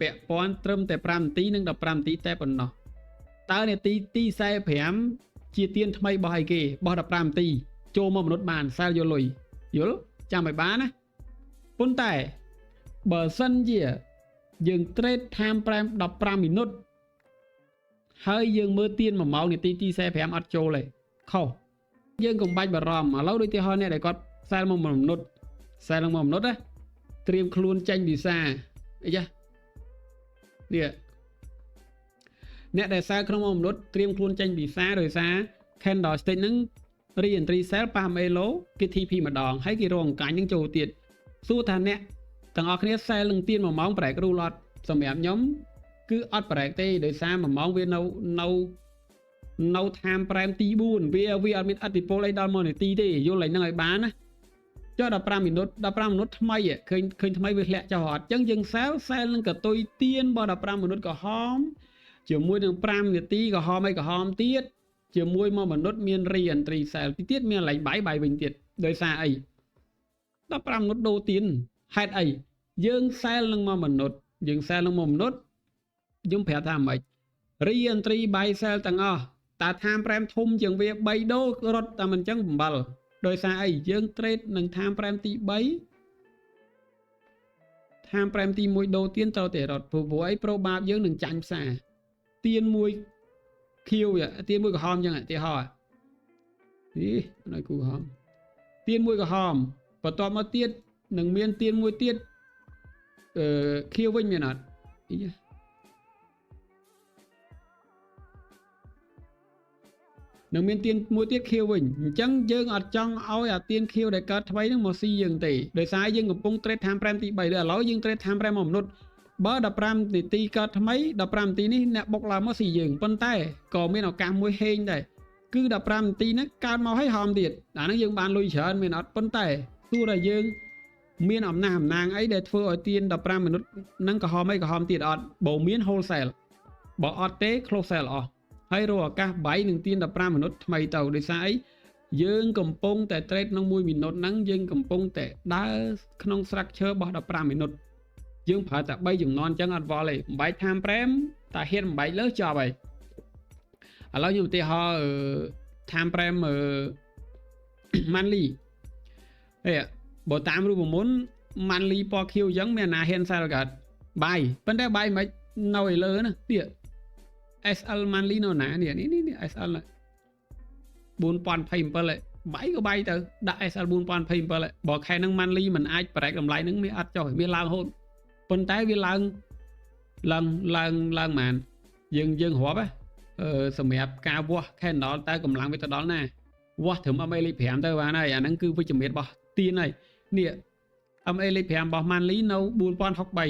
ពាក់ព័ន្ធត្រឹមតែ5នាទីនិង15នាទីតែប៉ុណ្ណោះតើនាទីទី45ជាទៀនថ្មីរបស់អីគេរបស់15នាទីចូលមកមនុស្សបាន sell យកលុយយល់ចាំឲ្យបានណាប៉ុន្តែបើសិនជាយើង trade time frame 15 minute ហើយយើងមើលទៀន1ម៉ោងនាទីទី45អត់ចូលទេខុសយើងកុំបាច់បារម្ភឥឡូវដូចទីហោអ្នកដែលគាត់ sell មកមនុស្ស sell មកមនុស្សណាត្រៀមខ្លួនចេញវីសាអីចានេះអ្នកដែល sell ក្នុងមនុស្សត្រៀមខ្លួនចេញវីសាដោយសារ candlestick ហ្នឹង re-entry sell ប៉ះ MA low គេ TP ម្ដងហើយគេរងកាញ់ហ្នឹងចូលទៀតសួរថាអ្នកទាំងអស់គ្នា sell នឹងទៀន1ម៉ោង break rule អត់សម្រាប់ខ្ញុំគឺអត់ break ទេដោយសារ1ម៉ោងវានៅនៅនៅ time frame ទី4វាវាអត់មានឥទ្ធិពលអីដល់1នាទីទេយល់ឲ្យនឹងឲ្យបានណាចុះ15 minute 15 minute ថ្មីឃើញឃើញថ្មីវាធ្លាក់ចុះអត់អញ្ចឹងយើង sell sell នឹងកតុយទៀនរបស់15 minute ក្រហមជាមួយនឹង5នាទីក្រហមអីក្រហមទៀតជាមួយមកមនុស្សមាន re entry sell ទីទៀតមានកន្លែង buy buy វិញទៀតដោយសារអី15 minute ដូរទៀនហេតុអីយើង sell នឹងមកមនុស្សយើង sell នឹងមកមនុស្សខ្ញុំប្រាប់ថាម៉េច re entry buy sell ទាំងអស់តើ time frame ធំជាងវា3ដូររត់តែមិនចឹងអំបិលដោយសារអីយើង trade នឹង time frame ទី3 time frame ទី1ដូរទៀនត្រូវតែរត់ព្រោះព្រោះអីប្រូបាបយើងនឹងចាញ់ផ្សារទៀនមួយខៀវទៀនមួយក្រហមចឹងឧទាហរណ៍នេះនៅគូក្រហមទៀនមួយក្រហមបន្ទាប់មកទៀតនឹងមានទៀនមួយទៀតអឺខៀវវិញមានអត់អីនឹងមានទៀនមួយទៀតខៀវវិញអញ្ចឹងយើងអត់ចង់ឲ្យអាទៀនខៀវដែលកើតថ្មីហ្នឹងមកស៊ីយើងទេដោយសារយើងកំពុង trade time frame ទី3ឥឡូវយើង trade time frame មកមនុស្សបើ15នាទីកើតថ្មី15នាទីនេះអ្នកបុកឡើងមកស៊ីយើងប៉ុន្តែក៏មានឱកាសមួយហេងដែរគឺ15នាទីហ្នឹងកើតមកឲ្យហមទៀតអាហ្នឹងយើងបានលុយច្រើនមានអត់ប៉ុន្តែទោះតែយើងមានអំណះអំណាងអីដែលធ្វើឲ្យទៀន15 minute ហ្នឹងក្រហមអីក្រហមទៀតអត់បើមាន wholesale បើអត់ទេ close sell អស់ហើយរកឱកាស buy នឹងទៀន15 minute ថ្មីទៅដោយសារអីយើងកំពុងតែ trade ក្នុង1 minute ហ្នឹងយើងកំពុងតែដើរក្នុង structure របស់15 minute យើងប្រើតែ3ចំនួនអញ្ចឹងអត់វល់ទេបំបែក time frame តែហ៊ានបំបែកលើចប់ហើយឥឡូវខ្ញុំឧទាហរណ៍ time frame monthly ហេបើតាមរូបមន្ត monthly ពណ៌ខៀវអញ្ចឹងមានអាណាហ៊ាន sell កើត buy ប៉ុន្តែ buy មិននៅឯលើណានេះ SL monthly នៅណានេះនេះនេះ SL 4027 buy ក៏ buy ទៅដាក់ SL 4027បើខែហ្នឹង monthly មិនអាច break តម្លៃហ្នឹងវាអត់ចុះវាឡើងហូតប៉ុន្តែវាឡើងឡើងឡើងឡើងហ្មងយើងយើងរាប់អឺសម្រាប់ការវាស់ candle តើកម្លាំងវាទៅដល់ណាវាស់ត្រឹម MA លេខ5ទៅបានហើយអាហ្នឹងគឺវិជ្ជមានរបស់ទៀនហើយនេះ MA លេខ5របស់ monthly នៅ4063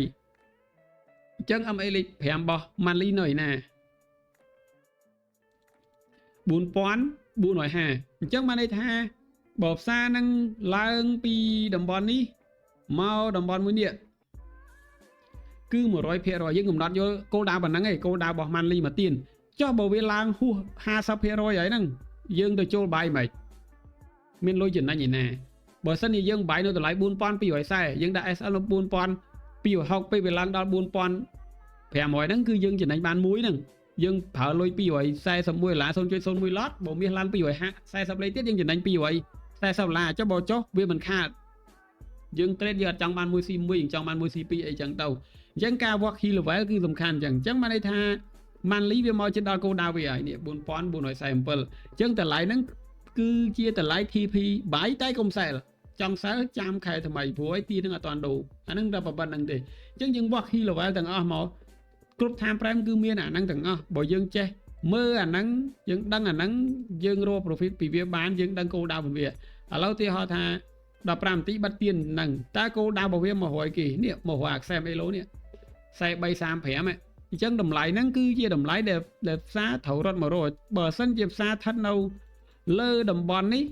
អញ្ចឹង MA លេខ5របស់ monthly នៅឯណា4450អញ្ចឹងបានន័យថាបើផ្សារនឹងឡើងពីតំបន់នេះមកតំបន់មួយនេះគឺ100%យើងកំណត់យកគោលដៅប៉ុណ្ណឹងឯងគោលដៅរបស់ monthly មកទៀនចុះបើវាឡើងហួស50%ហើយហ្នឹងយើងទៅចូល buy មិនមានលុយចំណេញឯណាបើសិនជាយើង buy នៅតម្លៃ4240យើងដាក់ SL នៅ4260ពេលវាឡើងដល់4500ហ្នឹងគឺយើងចំណេញបានមួយហ្នឹងយើងប្រើលុយ241ដុល្លារ0.01 lot បើមាសឡើង240លេខទៀតយើងចំណេញ240ដុល្លារចុះបើចុះវាមិនខាតយើង trade យើងអត់ចង់បាន 1C1 យើងចង់បាន 1C2 អីចឹងទៅអញ្ចឹងការវាស់ key level គឺសំខាន់អញ្ចឹងអញ្ចឹងបានន័យថា monthly វាមកជិតដល់គោលដៅវាហើយនេះ4447អញ្ចឹងតម្លៃហ្នឹងគឺជាតម្លៃ TP buy តែកុំ sell ចង់ sell ចាំខែថ្មីព្រោះឯទីនឹងអត់តាន់ដូរអាហ្នឹងតែប៉ុណ្្នឹងទេអញ្ចឹងយើងវាស់ key level ទាំងអស់មកគ្រប់ time frame គឺមានអាហ្នឹងទាំងអស់បើយើងចេះមើលអាហ្នឹងយើងដឹងអាហ្នឹងយើងរក profit ពីវាបានយើងដឹងគោលដៅរបស់វាឥឡូវទីហោថា15នាទីបិទទៀនហ្នឹងតើគោលដៅរបស់វាមករយគេនេះមករយអាខ្សែអេឡូនេះ4335អញ្ចឹងតម្លៃហ្នឹងគឺជាតម្លៃដែលដែលផ្សារត្រូវរត់មករកបើសិនជាផ្សារស្ថិតនៅលើតំបន់នេះ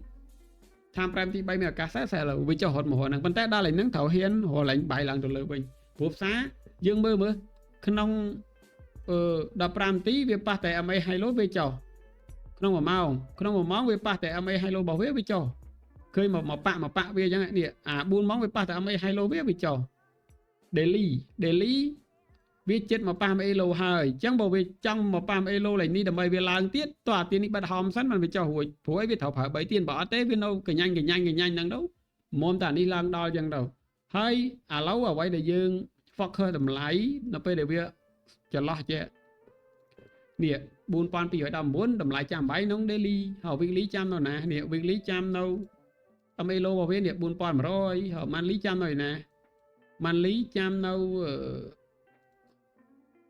time frame ទី3មានឱកាស sell sell វាចុះរត់មករកហ្នឹងប៉ុន្តែដល់ឯហ្នឹងត្រូវហ៊ានរកឡើង buy ឡើងទៅលើវិញព្រោះផ្សារយើងមើលមើលក្នុងអឺ15នាទីវាប៉ះតែ MA high low វាចុះក្នុង1ម៉ោងក្នុង1ម៉ោងវាប៉ះតែ MA high low របស់វាវាចុះឃើញមកមកប៉មកប៉វាអញ្ចឹងនេះអា4ម៉ោងវាប៉ះតែ MA high low វាវាចុះ daily daily វាចិត្តមកប៉ះ MA low ហើយអញ្ចឹងបើវាចង់មកប៉ះ MA low ឡើងនេះដើម្បីវាឡើងទៀតតោះអាទៀននេះបិទហោមសិនมันវាចុះរួចព្រោះអីវាត្រូវប្រើ3ទៀនបើអត់ទេវានៅកញ្ញាញ់កញ្ញាញ់កញ្ញាញ់ហ្នឹងទៅមុំតែអានេះឡើងដល់អញ្ចឹងទៅហើយឥឡូវអ្វីដែលយើង focus តម្លៃនៅពេលដែលវាចន្លោះចេះនេះ4219តម្លៃចាំ buy ក្នុង daily ហើយ weekly ចាំនៅណានេះ weekly ចាំនៅ MA low របស់វានេះ4100ហើយ monthly ចាំនៅឯណា monthly ចាំនៅ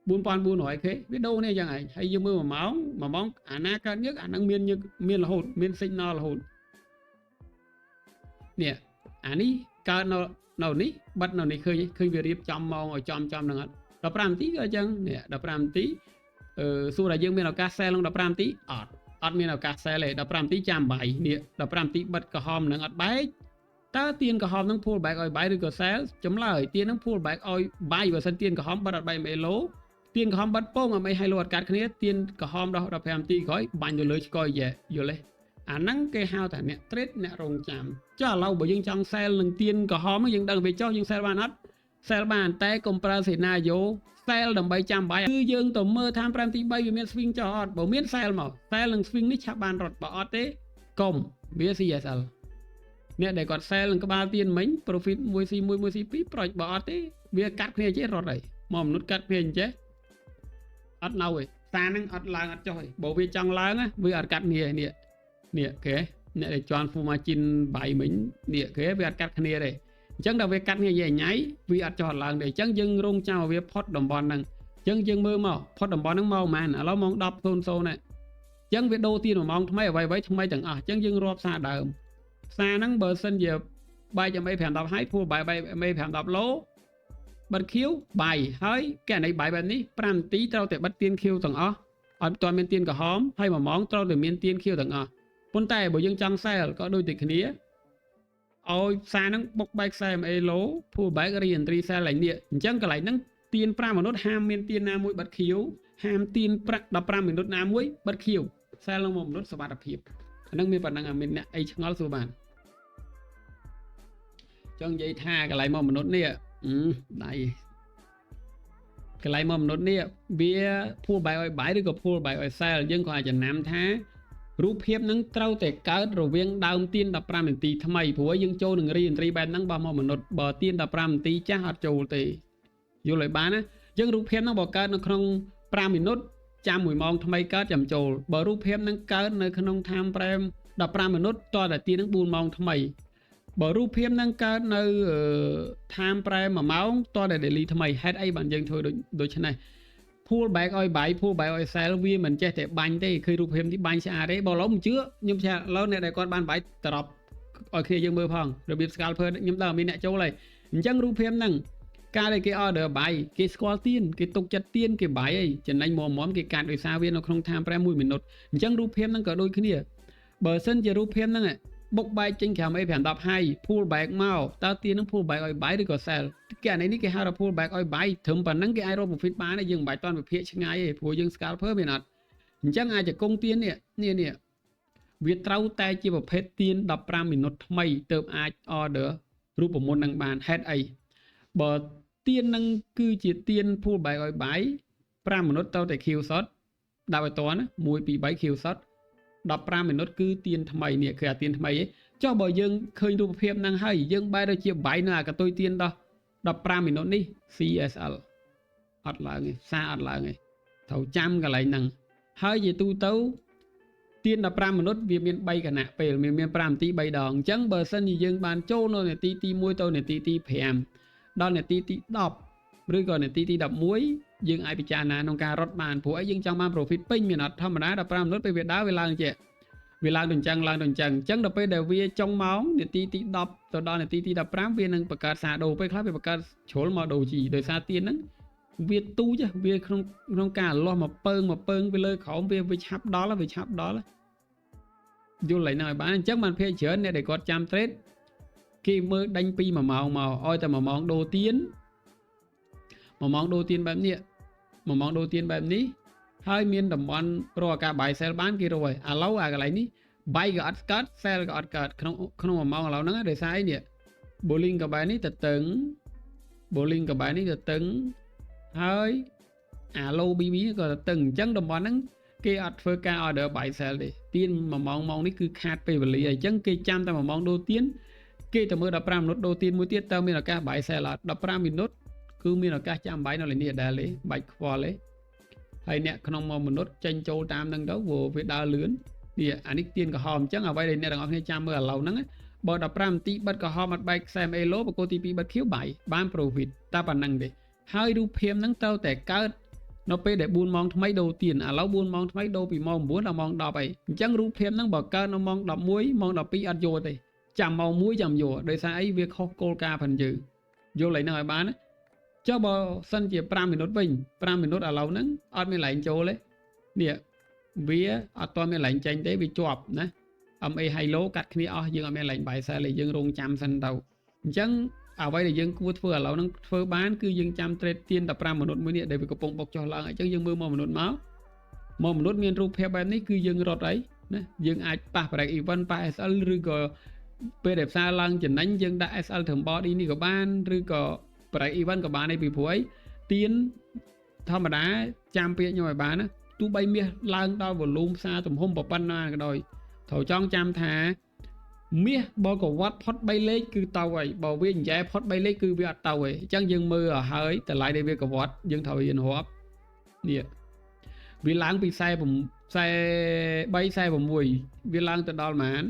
4400 k វាដូរនេះយ៉ាងឯងហើយយើងមើល1ម៉ោង1ម៉ោងអាណាកើតញឹកអាហ្នឹងមានញឹកមានរហូតមាន signal រហូតនេះអានេះកើតនៅនៅនេះបិទនៅនេះឃើញឃើញវារៀបចំម៉ោងឲ្យចំចំហ្នឹងអត់15នាទីក៏អញ្ចឹងនេះ15នាទីអឺសួរថាយើងមានឱកាស sell ក្នុង15នាទីអត់អត់មានឱកាស sell ទេ15នាទីចាំ buy នេះ15នាទីបិទក្រហមនឹងអត់បែកតើទៀនក្រហមនឹង pull back ឲ្យ buy ឬក៏ sell ចម្លើយទៀននឹង pull back ឲ្យ buy បើសិនទៀនក្រហមបិទអត់បែក MA low ទៀនក្រហមបិទពងឲ្យ high low អត់កាត់គ្នាទៀនក្រហមដល់15នាទីក្រោយបាញ់ទៅលើឆ្កយយយល់ទេអាហ្នឹងគេហៅថាអ្នក trade អ្នករងចាំចុះឥឡូវបើយើងចង់ sell នឹងទៀនក្រហមយើងដឹងវាចុះយើង sell បានអត់ sell បានតែកុំប្រើ scenario sell ដើម្បីចាំ buy គឺយើងទៅមើល time frame ទី3វាមាន swing ចុះអត់បើមាន sell មក sell នឹង swing នេះឆាប់បានរត់បើអត់ទេកុំវា CSL អ្នកដែលគាត់ sell នឹងក្បាលទៀនមិញ profit 1C1 1C2 ប្រូចបើអត់ទេវាកាត់គ្នាចេះរត់ហើយមកមនុស្សកាត់គ្នាអញ្ចេះអត់នៅទេផ្សារហ្នឹងអត់ឡើងអត់ចុះទេបើវាចង់ឡើងវាអត់កាត់គ្នានេះនេះគេអ្នកដែលជន់ full margin buy មិញនេះគេវាអត់កាត់គ្នាទេអញ្ចឹងដល់វាកាត់គ្នាយាយញ៉ៃវាអត់ចុះអត់ឡើងទេអញ្ចឹងយើងរងចាំឲ្យវាផុតតំបន់ហ្នឹងអញ្ចឹងយើងមើលមកផុតតំបន់ហ្នឹងមកប៉ុន្មានឥឡូវម៉ោង10:00ណាអញ្ចឹងវាដូរទៀន1ម៉ោងថ្មីអ្វីអ្វីថ្មីទាំងអស់អញ្ចឹងយើងរាប់សារដើមផ្សារហ្នឹងបើសិនជាបែក MA 5 10ហើយ pull បែក MA 5 10 low បិទខៀវ buy ហើយកណី buy បែបនេះ5នាទីត្រូវតែបិទទៀនខៀវទាំងអស់អត់ទាន់មានទៀនក្រហមហើយ1ម៉ោងត្រូវតែមានទៀនខៀវទាំងអស់ប៉ុន្តែបើយើងចង់ sell ក៏ដូចតែគ្នាឲ្យផ្សារហ្នឹងបុកបែកខ្សែ MA low pull back re entry sell ឡើងនេះអញ្ចឹងកន្លែងហ្នឹងទៀន5មិនិតហាមមានទៀនណាមួយបិទខៀវហាមទៀនប្រាក់15មិនិតណាមួយបិទខៀវ sell នឹង1មិនិតសុវត្ថិភាពអាហ្នឹងមានប៉ុណ្ណឹងមានអ្នកអីឆ្ងល់សួរបានចង់និយាយថាកន្លែងមកមនុស្សនេះដៃកន្លែងមកមនុស្សនេះវា pull back ឲ្យ buy ឬក៏ pull back ឲ្យ sell យើងក៏អាចចំណាំថារូបភាពនឹងត្រូវតែកើតរវាងដើមទៀន15នាទីថ្មីព្រោះយើងចូលនឹង re entry បែបហ្នឹងបោះមកមនុស្សបើទៀន15នាទីចាស់អត់ចូលទេយល់ឲ្យបានណាយើងរូបភាពហ្នឹងបើកើតនៅក្នុង5មីនិតចាំ1ម៉ោងថ្មីកើតចាំចូលបើរូបភាពហ្នឹងកើតនៅក្នុង time frame 15 minute តតែទៀននឹង4ម៉ោងថ្មីបើរូបភាពនឹងកើតនៅ time frame 1ម៉ោងតតែ daily ថ្មីហេតុអីបានយើងធ្វើដូចដូចនេះ pull back ឲ្យ buy pull back ឲ្យ sell វាមិនចេះតែបាញ់ទេឃើញរូបភាពនេះបាញ់ស្អាតទេបើឡូវមិនជឿខ្ញុំថាឥឡូវអ្នកដែលគាត់បាន buy ត្រប់ឲ្យគ្នាយើងមើលផងរបៀប scalper ខ្ញុំដឹងមានអ្នកចូលហើយអញ្ចឹងរូបភាពហ្នឹងការដែលគេ order buy គេស្គាល់ទៀនគេទុកចិត្តទៀនគេ buy អីចំណេញមុំមុំគេកាត់ដោយសារវានៅក្នុង time frame 1 minute អញ្ចឹងរូបភាពហ្នឹងក៏ដូចគ្នាបើសិនជារូបភាពហ្នឹងបុកបែកចេញក្រោម A 5 10 high pull back មកតើទៀននឹង pull back ឲ្យ buy ឬក៏ sell គេអានេះគេហៅថា pull back ឲ្យ buy ត្រឹមប៉ុណ្ណឹងគេអាចរក profit បានទេយើងមិនបាច់តន់វិភាគឆ្ងាយទេព្រោះយើង scalper មានអត់អញ្ចឹងអាចจะគង់ទៀននេះនេះនេះវាត្រូវតែជាប្រភេទទៀន15 minute ថ្មីទៅអាច order រូបមន្តនឹងបានហេតុអីបើទៀននឹងគឺជាទៀន pull back ឲ្យ buy 5 minute ទៅតែ Q shot ដាក់ឲ្យតណា1 2 3 Q shot 15 minute គឺទៀនថ្មីនេះគឺអាទៀនថ្មីឯងចុះបើយើងឃើញរូបភាពហ្នឹងហើយយើងបែរទៅជា buy នៅអាកតុយទៀនដល់15 minute នេះ CSL អត់ឡើងទេសារអត់ឡើងទេត្រូវចាំកន្លែងហ្នឹងហើយជាទូទៅទៀន15 minute វាមាន3គណៈពេលមានមាន5នាទី3ដងអញ្ចឹងបើសិនជាយើងបានចូលនៅនាទីទី1ទៅនាទីទី5ដល់នាទីទី10ឬក៏នាទីទី11យើងអាចពិចារណាក្នុងការរត់បានព្រោះអីយើងចង់បាន profit ពេញមានអត់ធម្មតា15 minute ពេលវាដើរវាឡើងចេះវាឡើងទៅអញ្ចឹងឡើងទៅអញ្ចឹងអញ្ចឹងដល់ពេលដែលវាចុងម៉ោងនាទីទី10ទៅដល់នាទីទី15វានឹងបង្កើត shadow ពេលខ្លះវាបង្កើតជ្រុលមក doji ដោយសារទៀនហ្នឹងវាទូចវាក្នុងក្នុងការលាស់មកពើងមកពើងវាលើក្រោមវាវាឆាប់ដល់វាឆាប់ដល់យល់ឡើយហ្នឹងឲ្យបានអញ្ចឹងបានភាគច្រើនអ្នកដែលគាត់ចាំ trade គេមើលដេញពី1ម៉ោងមកឲ្យតែ1ម៉ោងដូរទៀន1ម៉ោងដូរទៀនបែបនេះ1ម៉ោងដូរទៀនបែបនេះហើយមានតំបន់រកអាការ buy sell បានគេរកហើយឥឡូវអាកន្លែងនេះ buy ក៏អត់កើត sell ក៏អត់កើតក្នុងក្នុង1ម៉ោងឥឡូវហ្នឹងដោយសារអីនេះ Bollinger Band នេះទៅតឹង Bollinger Band នេះទៅតឹងហើយអា low BB ក៏ទៅតឹងអញ្ចឹងតំបន់ហ្នឹងគេអត់ធ្វើការ order buy sell ទេទៀន1ម៉ោងម៉ោងនេះគឺខាតពេលវេលាអញ្ចឹងគេចាំតែ1ម៉ោងដូរទៀនគេទៅមើល15 minute ដូរទៀនមួយទៀតតើមានឱកាស buy sell អត់15 minute គឺមានឱកាសចាំ buy នៅលើនេះដែរទេបាច់ខ្វល់ទេហើយអ្នកក្នុង1 minute ចេញចូលតាមនឹងទៅព្រោះវាដើរលឿននេះអានេះទៀនក្រហមអញ្ចឹងអ្វីដែលអ្នកទាំងអស់គ្នាចាំមើលឥឡូវហ្នឹងបើ15នាទីបិទក្រហមអត់បែកខ្សែ MA low បកគោទី2បិទខៀវ buy បាន profit តែប៉ុណ្្នឹងទេហើយរូបភាពហ្នឹងត្រូវតែកើតនៅពេលដែល4ម៉ោងថ្មីដូរទៀនឥឡូវ4ម៉ោងថ្មីដូរពីម៉ោង9ដល់ម៉ោង10អីអញ្ចឹងរូបភាពហ្នឹងបើកើតនៅម៉ោង11ម៉ោង12អត់យកទេចាំម៉ោង1ចាំយកដោយសារអីវាខុសគោលការណ៍ផងយើងយល់ឡើយហ្នឹងឲ្យបានណាចុះបើសិនជា5 minute វិញ5 minute ឥឡូវហ្នឹងអត់មានឡែងចូលទេនេះវាអត់ទាន់មានឡែងចេញទេវាជាប់ណា MA high low កាត់គ្នាអស់យើងអត់មានឡែង buy sell ទេយើងរងចាំសិនទៅអញ្ចឹងអ្វីដែលយើងគួរធ្វើឥឡូវហ្នឹងធ្វើបានគឺយើងចាំ trade ទៀន15 minute មួយនេះដែលវាកំពុងបុកចុះឡើងអញ្ចឹងយើងមើលមក minute មកមក minute មានរូបភាពបែបនេះគឺយើងរត់អីណាយើងអាចប៉ះ break even ប៉ះ SL ឬក៏ពេលដែលផ្សារឡើងចំណេញយើងដាក់ SL ត្រឹម body នេះក៏បានឬក៏ break even ក៏បានដែរពីព្រោះអីទៀនធម្មតាចាំពាក្យខ្ញុំឲ្យបានណាទោះបីមាសឡើងដល់ volume ផ្សារទំហំប៉ុណ្ណាក៏ដោយត្រូវចង់ចាំថាមាសបើកវត្តផុត3លេខគឺទៅហើយបើវាញ៉ែផុត3លេខគឺវាអត់ទៅទេអញ្ចឹងយើងមើលឲ្យហើយតម្លៃដែលវាកវត្តយើងត្រូវរៀនរាប់នេះវាឡើងពី43 46វាឡើងទៅដល់ប៉ុន្មាន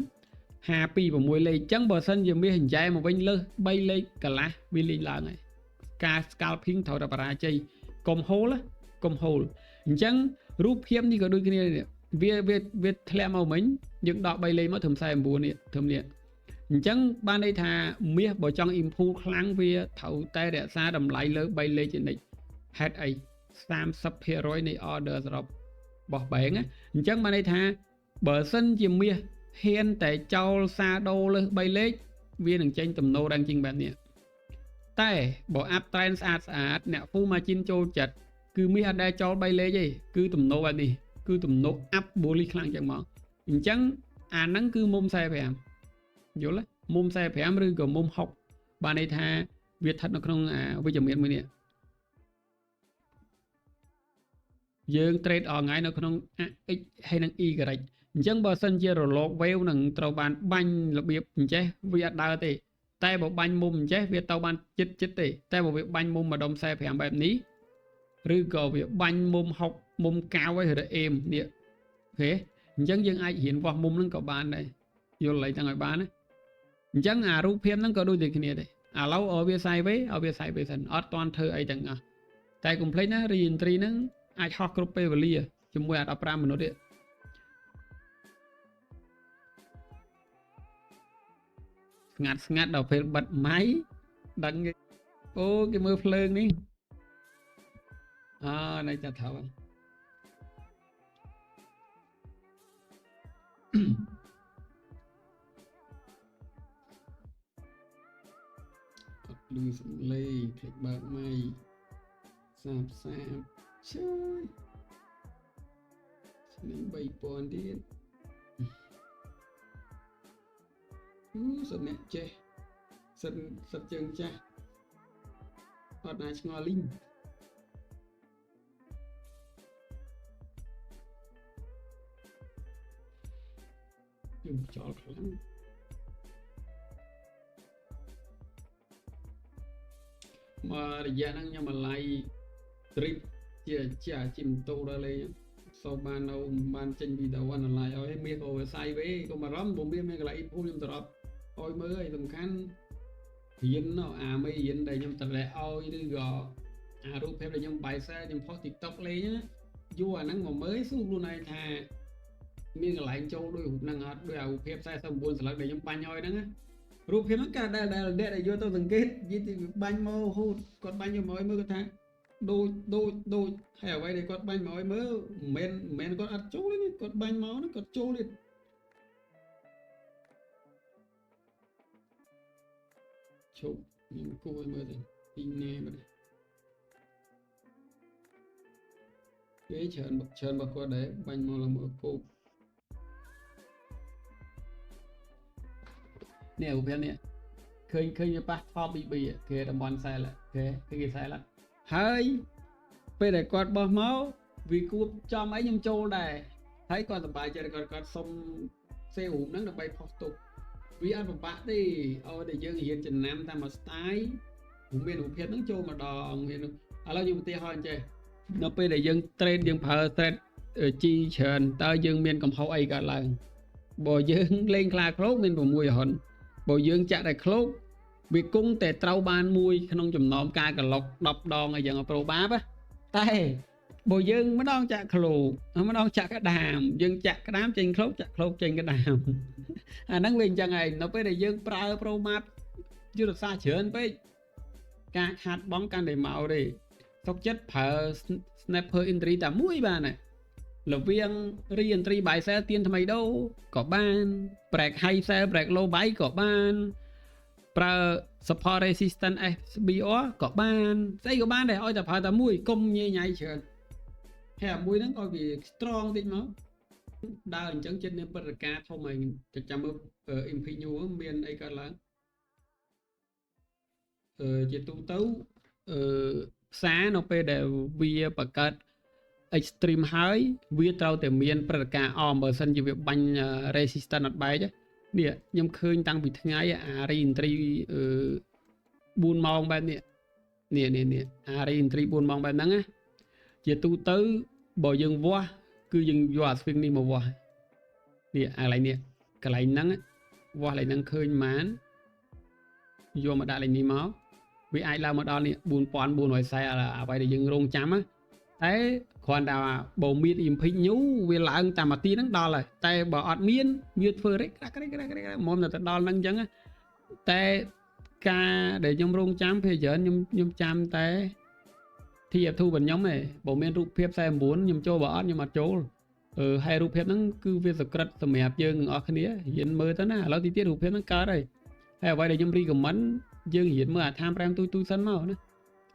526លេខអញ្ចឹងបើសិនជាមាសញ៉ែមកវិញលើស3លេខកន្លះវាលេងឡើងហើយការ scalping ត្រូវតែបរាជ័យកុំហូលកុំហូលអញ្ចឹងរូបភាពនេះក៏ដូចគ្នានេះវាវាវាធ្លាក់មកមិញយើងដក3លេខមកត្រឹម49នេះត្រឹមនេះអញ្ចឹងបានន័យថាមាសបើចង់ impulse ខ្លាំងវាត្រូវតែរក្សាតម្លៃលើ3លេខជានិច្ចហេតុអី30%នៃ order សរុបរបស់បែងអញ្ចឹងបានន័យថាបើសិនជាមាសហ៊ានតែចោល shadow លើស3លេខវានឹងចេញទំនោរ ranging បែបនេះតែបើ up trend ស្អាតស្អាតអ្នក full margin ចូលចិត្តគឺមាសអត់ដែលចោល3លេខទេគឺទំនោរបែបនេះគឺទំនោរ up bullish ខ្លាំងចឹងមកអញ្ចឹងអាហ្នឹងគឺមុំ45យល់ទេមុំ45ឬក៏មុំ6បានន័យថាវាស្ថិតនៅក្នុងអាវិជ្ជមានមួយនេះយើង trade អស់ថ្ងៃនៅក្នុង x ហើយនិង y អញ្ចឹងបើសិនជារលក wave នឹងត្រូវបានបាញ់របៀបអញ្ចេះវាអត់ដើរទេតែបើបាញ់មុំអញ្ចេះវាទៅបានចិត្តចិត្តទេតែបើវាបាញ់មុំម្ដុំ45បែបនេះឬក៏វាបាញ់មុំ6មុំ9ហើយឬអេមនេះអូខេអញ្ចឹងយើងអាចរៀនវាស់មុំហ្នឹងក៏បានដែរ។ យល់អីទាំងឲ្យបានណាអញ្ចឹងអារូបភាពហ្នឹងក៏ដូចតែគ្នាដែរឥឡូវឲ្យវា sideways ឲ្យវា sideways សិនអត់ទាន់ធ្វើអីទាំងអស់តែកុំភ្លេចណា re-entry ហ្នឹងអាចហោះគ្រប់ពេលវេលាជាមួយអា15មិនិតទៀតស្ងាត់ស្ងាត់ដល់ពេលបិទម៉ៃដឹងគេអូគេមើលភ្លើងនេះអើណៃចាត់ត្រូវហើយ អត់លឺសំឡេងភ្លេចបើកម៉ៃសាបសាបជើយស្នេហ៍3000ទៀតអូសិតអ្នកចេះសិតសិតជើងចាស់អត់ណាឆ្ងល់លីងខ្ញុំចោលខ្លាំងមករយៈហ្នឹងខ្ញុំបន្លៃ trip ជាជាអាជីពម៉ូតូដល់លេងសូមបាននៅបានចេញវីដេអូ analyze ឲ្យមាសក៏វា sideways កុំបារម្ភព្រោះមាសមានកន្លែង input ខ្ញុំត្រឡប់ឲ្យមើលឲ្យសំខាន់រៀនអាមេរៀនដែលខ្ញុំតម្លាក់ឲ្យឬក៏អារូបភាពដែលខ្ញុំ buy sell ខ្ញុំផុស TikTok លេងណាយូរអាហ្នឹងមកមើលសួរខ្លួនឯងថាមានកន្លែងចូលដោយរូបហ្នឹងអត់ដោយអារូបភាព49សន្លឹកដែលខ្ញុំបាញ់ឲ្យហ្នឹងណារូបភាពហ្នឹងកាលដែលដែលអ្នកដែលយកទៅសង្កេតយីបាញ់មកហូតគាត់បាញ់យកមកឲ្យមើលគាត់ថាដូចដូចដូចហើយអ្វីដែលគាត់បាញ់មកឲ្យមើលមិនមែនគាត់អត់ចូលទេគាត់បាញ់មកហ្នឹងគាត់ចូលទៀតឈប់ខ្ញុំគួរឲ្យមើលទៅទីណែបាទគេច្រើនច្រើនរបស់គាត់ដែរបាញ់មកឡើងមកគោកនេះរូបភាពនេះឃើញឃើញវាប៉ះ top BB គេតំបន់ sell គេគេគេ sell ហើយពេលដែលគាត់បោះមកវាគួបចំអីខ្ញុំចូលដែរហើយគាត់សប្បាយចិត្តគាត់គាត់សុំសេរូបហ្នឹងដើម្បីផុសទុកវាអត់ពិបាកទេឲ្យតែយើងរៀនចំណាំតាមមួយ style មានរូបភាពហ្នឹងចូលម្ដងមានឥឡូវខ្ញុំឧទាហរណ៍អញ្ចេះនៅពេលដែលយើង trade យើងប្រើ trade G ច្រើនតើយើងមានកំហុសអីកើតឡើងបើយើងលេងខ្លាឃ្លោកមាន6ហុនបើយើងចាក់តែឃ្លោកវាគង់តែត្រូវបានមួយក្នុងចំណោមការក្លុក10ដងអីយ៉ាងប្រូបាបតែបើយើងម្ដងចាក់ឃ្លោកម្ដងចាក់ក្តាមយើងចាក់ក្តាមចេញឃ្លោកចាក់ឃ្លោកចេញក្តាមអាហ្នឹងវាអញ្ចឹងឯងនៅពេលដែលយើងប្រើប្រូម៉ាប់យុទ្ធសាស្ត្រច្រើនពេកការខាតបង់កាន់តែមកទេសុកចិត្តប្រើ sniper entry តែមួយបានណារវាង re entry buy sell ទៀនថ្មីដូរក៏បាន break high sell break low buy ក៏បានប្រើ support resistance SBR ក៏បានស្អីក៏បានដែរឲ្យតែប្រើតែមួយកុំញ៉ៃញ៉ៃច្រើនហើយអាមួយហ្នឹងឲ្យវា strong តិចមកដើរអញ្ចឹងចិត្តមានព្រឹត្តិការណ៍ធំហើយចាំមើល MP New មានអីកើតឡើងអឺជាទូទៅអឺផ្សារនៅពេលដែលវាបង្កើត extreme ហើយវាត្រូវតែមានព្រឹត្តិការណ៍អមបើសិនជាវាបាញ់ resistance អត់បែកនេះខ្ញុំឃើញតាំងពីថ្ងៃអា re-entry អឺ4ម៉ោងបែបនេះនេះនេះនេះអា re-entry 4ម៉ោងបែបហ្នឹងណាជាទូទៅបើយើងវាស់គឺយើងយកអា swing នេះមកវាស់នេះអាកន្លែងនេះកន្លែងហ្នឹងវាស់កន្លែងហ្នឹងឃើញប៉ុន្មានយកមកដាក់កន្លែងនេះមកវាអាចឡើងមកដល់នេះ4440អ្វីដែលយើងរងចាំណាតែគ្រាន់តែបើមាន impact new វាឡើងតាមអាទីហ្នឹងដល់ហើយតែបើអត់មានវាធ្វើរិចក្រាក់ក្រិចក្រាក់ក្រិចមុំទៅដល់ហ្នឹងអញ្ចឹងតែការដែលខ្ញុំរងចាំភាគច្រើនខ្ញុំខ្ញុំចាំតែ TF2 របស់ខ្ញុំឯងបើមានរូបភាព49ខ្ញុំចូលបើអត់ខ្ញុំអត់ចូលអឺហើយរូបភាពហ្នឹងគឺវាសក្រិតសម្រាប់យើងទាំងអស់គ្នារៀនមើលទៅណាឥឡូវទីទៀតរូបភាពហ្នឹងកើតហើយហើយអ្វីដែលខ្ញុំ recommend យើងរៀនមើលអា time frame ទូចទូចសិនមកណា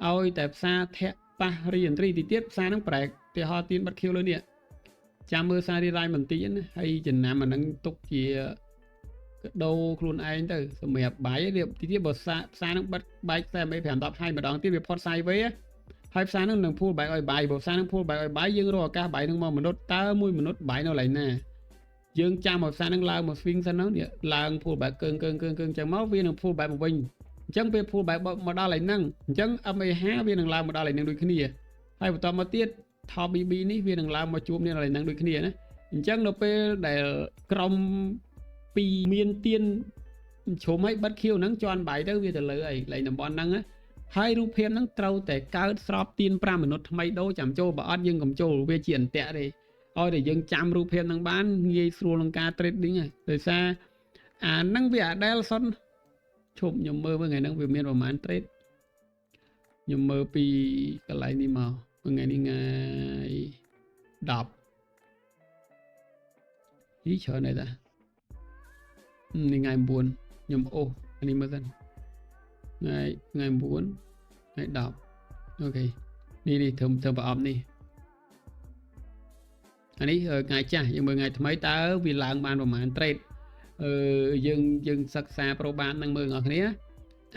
ឲ្យតែផ្សារធាក់ប៉ះ re-entry ទីទៀតផ្សារហ្នឹងប្រែកទីហោទៀនបាត់ខៀវលើនេះចាំមើលសាររីរាយបន្តិចណាហើយចំណាំអាហ្នឹងទុកជាកដោខ្លួនឯងទៅសម្រាប់បាយរៀបទីទៀតបើផ្សារផ្សារហ្នឹងបិទបែកខ្សែ5 10ហើយម្ដងទៀតវាផុត sideways ហើយផ្សារហ្នឹងនឹង pull back ឲ្យ buy បើផ្សារហ្នឹង pull back ឲ្យ buy យើងរកឱកាស buy ហ្នឹងមកមនុស្សតើមួយមនុស្ស buy នៅកន្លែងណាយើងចាំឲ្យផ្សារហ្នឹងឡើងមក swing សិនហ្នឹងនេះឡើង pull back កើងកើងកើងកើងចឹងមកវានឹង pull back មកវិញអញ្ចឹងពេល pull back មកដល់កន្លែងហ្នឹងអញ្ចឹង MA5 វានឹងឡើងមកដល់កន្លែងហ្នឹងដូចគ្នាហើយបន្តមកទៀត top BB នេះវានឹងឡើងមកជួបនេះកន្លែងហ្នឹងដូចគ្នាណាអញ្ចឹងនៅពេលដែលក្រុម ពីមានទៀនជ្រុំឲ្យបិទខៀវហ្នឹងជន់បាយទៅវាទៅលើអីលេងតំបន់ហ្នឹងណាហើយរូបភាពហ្នឹងត្រូវតែកើតស្របទៀន5មិនិតថ្មីដូរចាំចូលបើអត់យើងកុំចូលវាជាអន្ទាក់ទេឲ្យតែយើងចាំរូបភាពហ្នឹងបានងាយស្រួលក្នុងការ trading ហើយដោយសារអាហ្នឹងវាអាដែលសុនឈប់ខ្ញុំមើលមើលថ្ងៃហ្នឹងវាមានប្រហែល trade ខ្ញុំមើលពីកន្លែងនេះមកថ្ងៃនេះថ្ងៃ10នេះច្រើនហើយតានេះថ្ងៃ9ខ្ញុំអូសអានេះមើលសិនថ្ងៃថ្ងៃ9ថ្ងៃ10 OK នេះនេះធ្វើធ្វើប្រអប់នេះអានេះថ្ងៃចាស់យើងមើលថ្ងៃថ្មីតើវាឡើងបានប្រហែល trade អឺយើងយើងសិក្សាប្រូបាននឹងមើលអ្នកគ្នា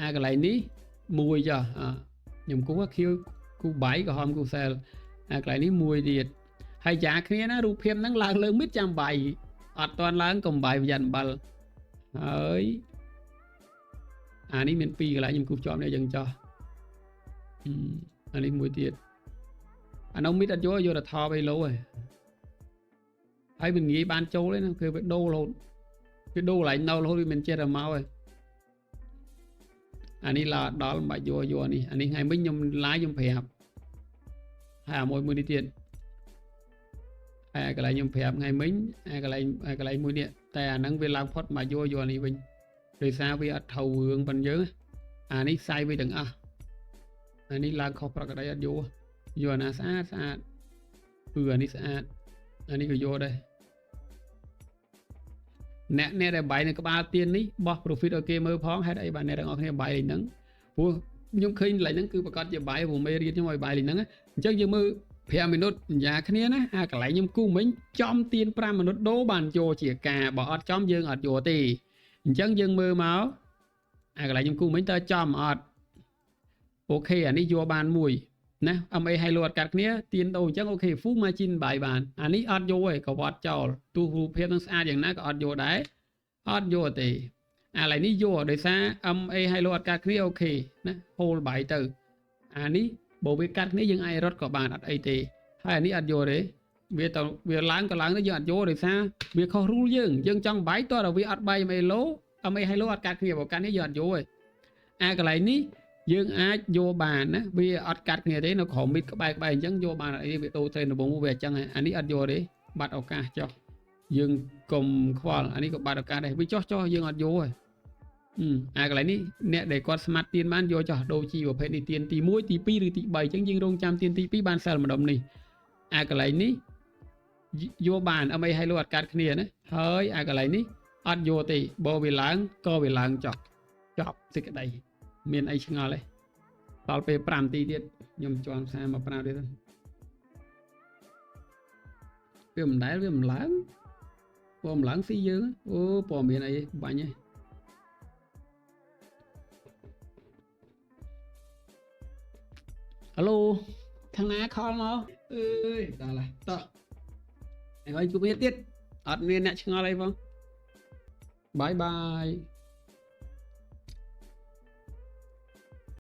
អាកន្លែងនេះមួយចុះខ្ញុំគូខៀវគូ buy ក្រហមគូ sell អាកន្លែងនេះមួយទៀតហើយយ៉ាគ្នាណារូបភាពហ្នឹងឡើងលើ mid ចាំ buy អត់តាន់ឡើងកុំ buy ប្រយ័ត្នអំបិលហើយអានេះមានពីរកន្លែងខ្ញុំគូសជាប់នេះយើងចោះអានេះមួយទៀតអានោះ mid អត់យកយកតែថបអីលោហើយហើយមិនងាយបានចូលទេណាគឺវាដូររហូតវាដូរកន្លែងនៅរហូតវាមិនចេះតែមកទេអានេះឡើងដល់មិនបាច់យកយកនេះអានេះថ្ងៃមិញខ្ញុំឡាយខ្ញុំប្រាប់ហើយអាមួយមួយនេះទៀតហើយកន្លែងខ្ញុំប្រាប់ថ្ងៃមិញអាកន្លែងអាកន្លែងមួយនេះតែអាហ្នឹងវាឡើងផុតមកយកយកនេះវិញដោយសារវាអត់ត្រូវរឿងប៉ុនយើងអានេះសាយវាទាំងអស់អានេះឡើងខុសប្រក្រតីអត់យកយកអាណាស្អាតស្អាតគឺអានេះស្អាតអានេះក៏យកដែរអ្នកអ្នកដែល buy នៅក្បាលទៀននេះបោះ profit ឲ្យគេមើលផងហេតុអីបានអ្នកទាំងអស់គ្នា buy លេងហ្នឹងព្រោះខ្ញុំឃើញកន្លែងហ្នឹងគឺប្រកាសជា buy ព្រោះមេរៀនខ្ញុំឲ្យ buy លេងហ្នឹងអញ្ចឹងយើងមើល5មិនិតយ៉ាគ្នាណាអាកន្លែងខ្ញុំគូមិញចំទៀន5មិនិតដូរបានយកជាការបើអត់ចំយើងអត់យកទេអញ្ចឹងយើងមើលមកអាកន្លែងខ្ញុំគូមិញតើចំអត់ OK អានេះយកបានមួយណា MA ឲ្យលោអត់កាត់គ្នាទៀនដូរអញ្ចឹង OK full margin buy បានអានេះអត់យកទេក៏វត្តចោលទោះរូបភាពនឹងស្អាតយ៉ាងណាក៏អត់យកដែរអត់យកទេអាឡៃនេះយកដោយសារ MA ឲ្យលោអត់កាត់គ្នា OK ណា hold buy ទៅអានេះបើវាកាត់គ្នាយើងអាចរត់ក៏បានអត់អីទេហើយអានេះអត់យកទេវាទៅវាឡើងក៏ឡើងទៅយើងអត់យកដោយសារវាខុស rule យើងយើងចង់ buy តើវាអត់ buy MA low MA ឲ្យ low អត់កាត់គ្នាបើកាត់នេះយើងអត់យកទេអាកន្លែងនេះយើងអាចយកបានណាវាអត់កាត់គ្នាទេនៅក្រោម mid ក្បែរក្បែរអញ្ចឹងយកបានអីវាដូរ trend ដំបូងវាអញ្ចឹងអានេះអត់យកទេបាត់ឱកាសចុះយើងកុំខ្វល់អានេះក៏បាត់ឱកាសដែរវាចុះចុះយើងអត់យកទេអាកន្លែងនេះអ្នកដែលគាត់ស្មាត់ទៀនបានយកចោះដូជីប្រភេទនេះទៀនទី1ទី2ឬទី3អញ្ចឹងយើងរងចាំទៀនទី2បាន sell ម្ដុំនេះអាកន្លែងនេះយកបានអីឲ្យលោអត់កាត់គ្នាណាហើយអាកន្លែងនេះអត់យកទេបើវាឡើងក៏វាឡើងចោះចប់សេចក្តីមានអីឆ្ងល់ទេដល់ពេល5នាទីទៀតខ្ញុំជន់ផ្សារមក5ទៀតវាមិនដែលវាមិនឡើងពណ៌មិនឡើងស៊ីយើងអូពណ៌មានអីបាញ់ហ៎ហៅឡូខាងណាខលមកអើយដល់ហើយតោះហើយជួបគ្នាទៀតអត់មានអ្នកឆ្ងល់អីផង bye bye.